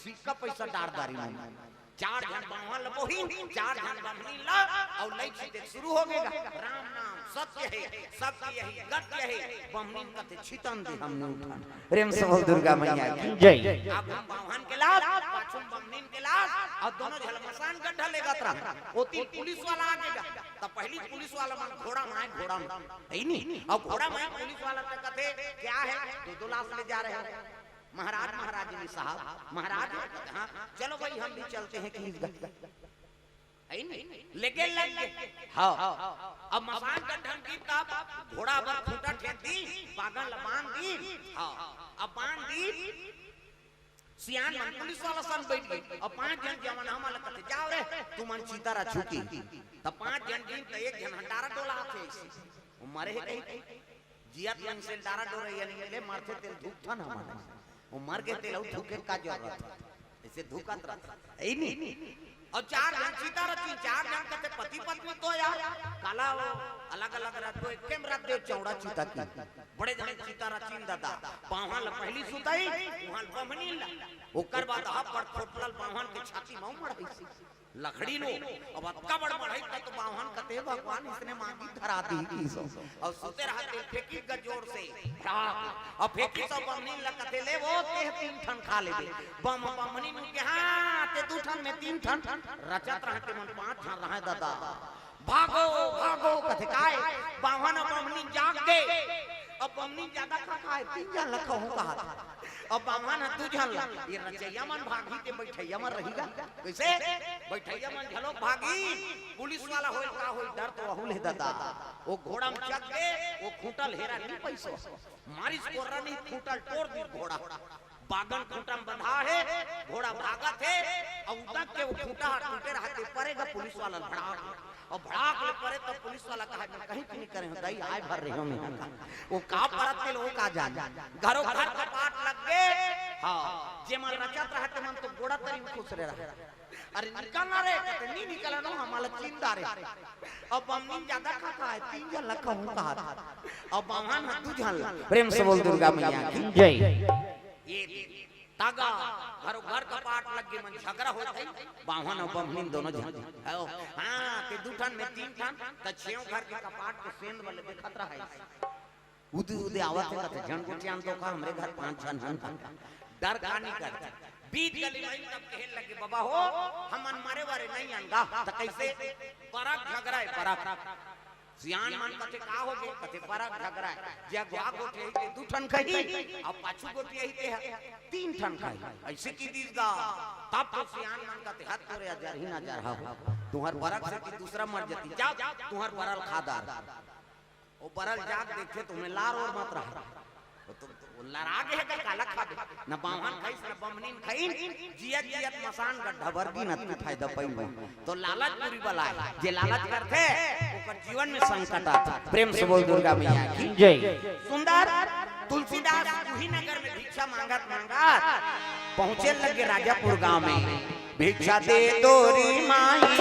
सिक्का पैसा डार दारी मन। चार झन बावन ल बोही, चार झन बमनिन ला, अउ लई चिते शुरू हो गेगा। "राम नाम सत्य है, सबकी यही गत्य है।" बमनिन कथे, "चितन दे, हमने उठन।" प्रेम से बोल दुर्गा मैया की जय। आगू म बावन के लात, पाछू म बमनिन के लात, अउ दोनों झन मसान गड्ढा लेगत रहा। ओती पुलिस वाला आ गेगा, त पहली पुलिस वाला मन घोड़ा म आए, घोड़ा म, है नी? अउ घोड़ा म आए पुलिस वाला त कथे, "क्या है? दो दो लाश ले जा रहे हो।" "महाराज, महाराज जी साहब, महाराज।" "हाँ, चलो भाई, हम भी चलते हैं कि इस गड्ढा।" है नी? लेके लग गए। हाँ। अब मसान गड्ढा म गिर तब घोड़ा बर खूंटा ठेक दी, बागन ल बांध दी। हाँ, अब बांध दी, सियान मन पुलिस वाला सन बैठ गए। अब पांच झन जवान हमन ल कथे, "जाओ रे, तुमन चिता रचहू की।" त पांच झन गिन त एक झन ह डारा डोलाथे। वो मरे हे कहीं, जियत मन से डारा डोरे, यानी ले मरथे तेल धूप था ना माने। वो मर गए तेल अउ धूप के का जरूरत है? ऐसे धूकत रहता है ही नहीं। अउ चार झन चिता रचिन, चार झन कथे पति पत्नी तो यार, काला वो अलग-अलग रथ तो एके म रथ देव चौड़ा चिता की। बड़े झन चिता रचिन दादा, बावन ल पहली सुताई, उहां ल बमनिन ला। ओकर बाद अब्बड़ खोटलल बावन के छाती म मढ़ाइस। लकड़ी लो, अब अतका बड़ मढ़ाई का तो बावन कथे भगवान इसने मांगी धरा दी की सो। अउ सुते रहा तेल फेंकी ग जोर से, भड़ाक। अउ फेंकी सो बमनिन ल कथे ले वो तेह तीन ठन खा लेबे। बम बमनिन के, "हाँ, ते दू ठन में तीन ठन।" रचत रहा ते मन पांच झन रहा दादा। "भागो, भागो," कथे काय, बावन अउ बमनिन जाग गे। अब बमनिन जादा खा खाए, तीन झन ल खहूं कहा था। अब बावन ह दू झन ल, ये रचइया मन भागही ते बइठइया मन रहिगा। कैसे? बइठइया मन घलो भागही, पुलिस वाला होय का होय, डर तो अहू ले दादा। वो घोड़ा म चघ गे, वो खूंटा ल हेरा नी पइस। मारिस कोर्रा नी, खूंटा ल टोर दिस घोड़ा। बागन खूंटा म बंधा हे, घोड़ा भागत हे, अउ उदक के वो खूंटा ह टूटे रहा ते परे गा पुलिस वाला ल भड़ाक। अउ भड़ाक ले परे त पुलिस वाला कहा, "मैं कहीं च नी करे हंव दाई, आए भर रहे हंव मैं हा।" वो का परत तेल वो का जान। घरो घर कपाट लग गे। हाँ, जे मन रचत रहा ते मन तो गोड़ा तरी म खुसरे रहा। "अरे निकल ना रे," कथे, "नी निकलन हो, हमला चिंदा रे।" अब बमनिन जादा खा खाए, तीन झन ल खहूं कहा था। अब बावन ह दू झन ल। प्रेम से बोल दुर्गा मैया की जय। ये तागा, घरो घर कपाट लग गे, मन झगरा होत हे, बावन अउ बमनिन दोनों झन। हाँ, ते दू ठन में तीन ठन, त छेव घर के कपाट के सेंध वाले देखत रहा। उदे उदे आवत हे, कथे, "झन गोठियान तो का, हमरे घर पांच झन हन।" डर का नी करथे। बीच गली में तब कहे लगे, "बाबा हो, हमन मरे वरे नहीं अन गा।" त कैसे? परक झगरा हे, परक। सियान मन कथे, "का हो गे?" कथे, "परक झगरा हे। जे अगवा गोठियाही ते दू ठन खही, अउ पाछू गोठियाही ते ह तीन ठन खही।" ऐसे की दिस गा। तब तो सियान मन कथे, "हद तोरे अजर ही ना जर हो। तुहर परक से कि दूसरा मर जती। जाओ, तुहर परल खा दार।" वो परल जाग देखे तो मैं लार ओर मत रहा। वो तो, वो लरा गे हे का काला खाबे। न बावन खाइस, न बमनिन खाइन, जियत जियत मसान गड्ढा बर गिनत के फायदा पाइन। तो लालच बुरी बला हे, जे लालच करथे, ओकर जीवन में संकट आथे। प्रेम से बोल दुर्गा मैया की जय। सुंदर तुलसीदास कुशीनगर में भिक्षा मांगत मांगत पहुंचे लगे राजापुर गांव में। "भिक्षा दे दो री माई।"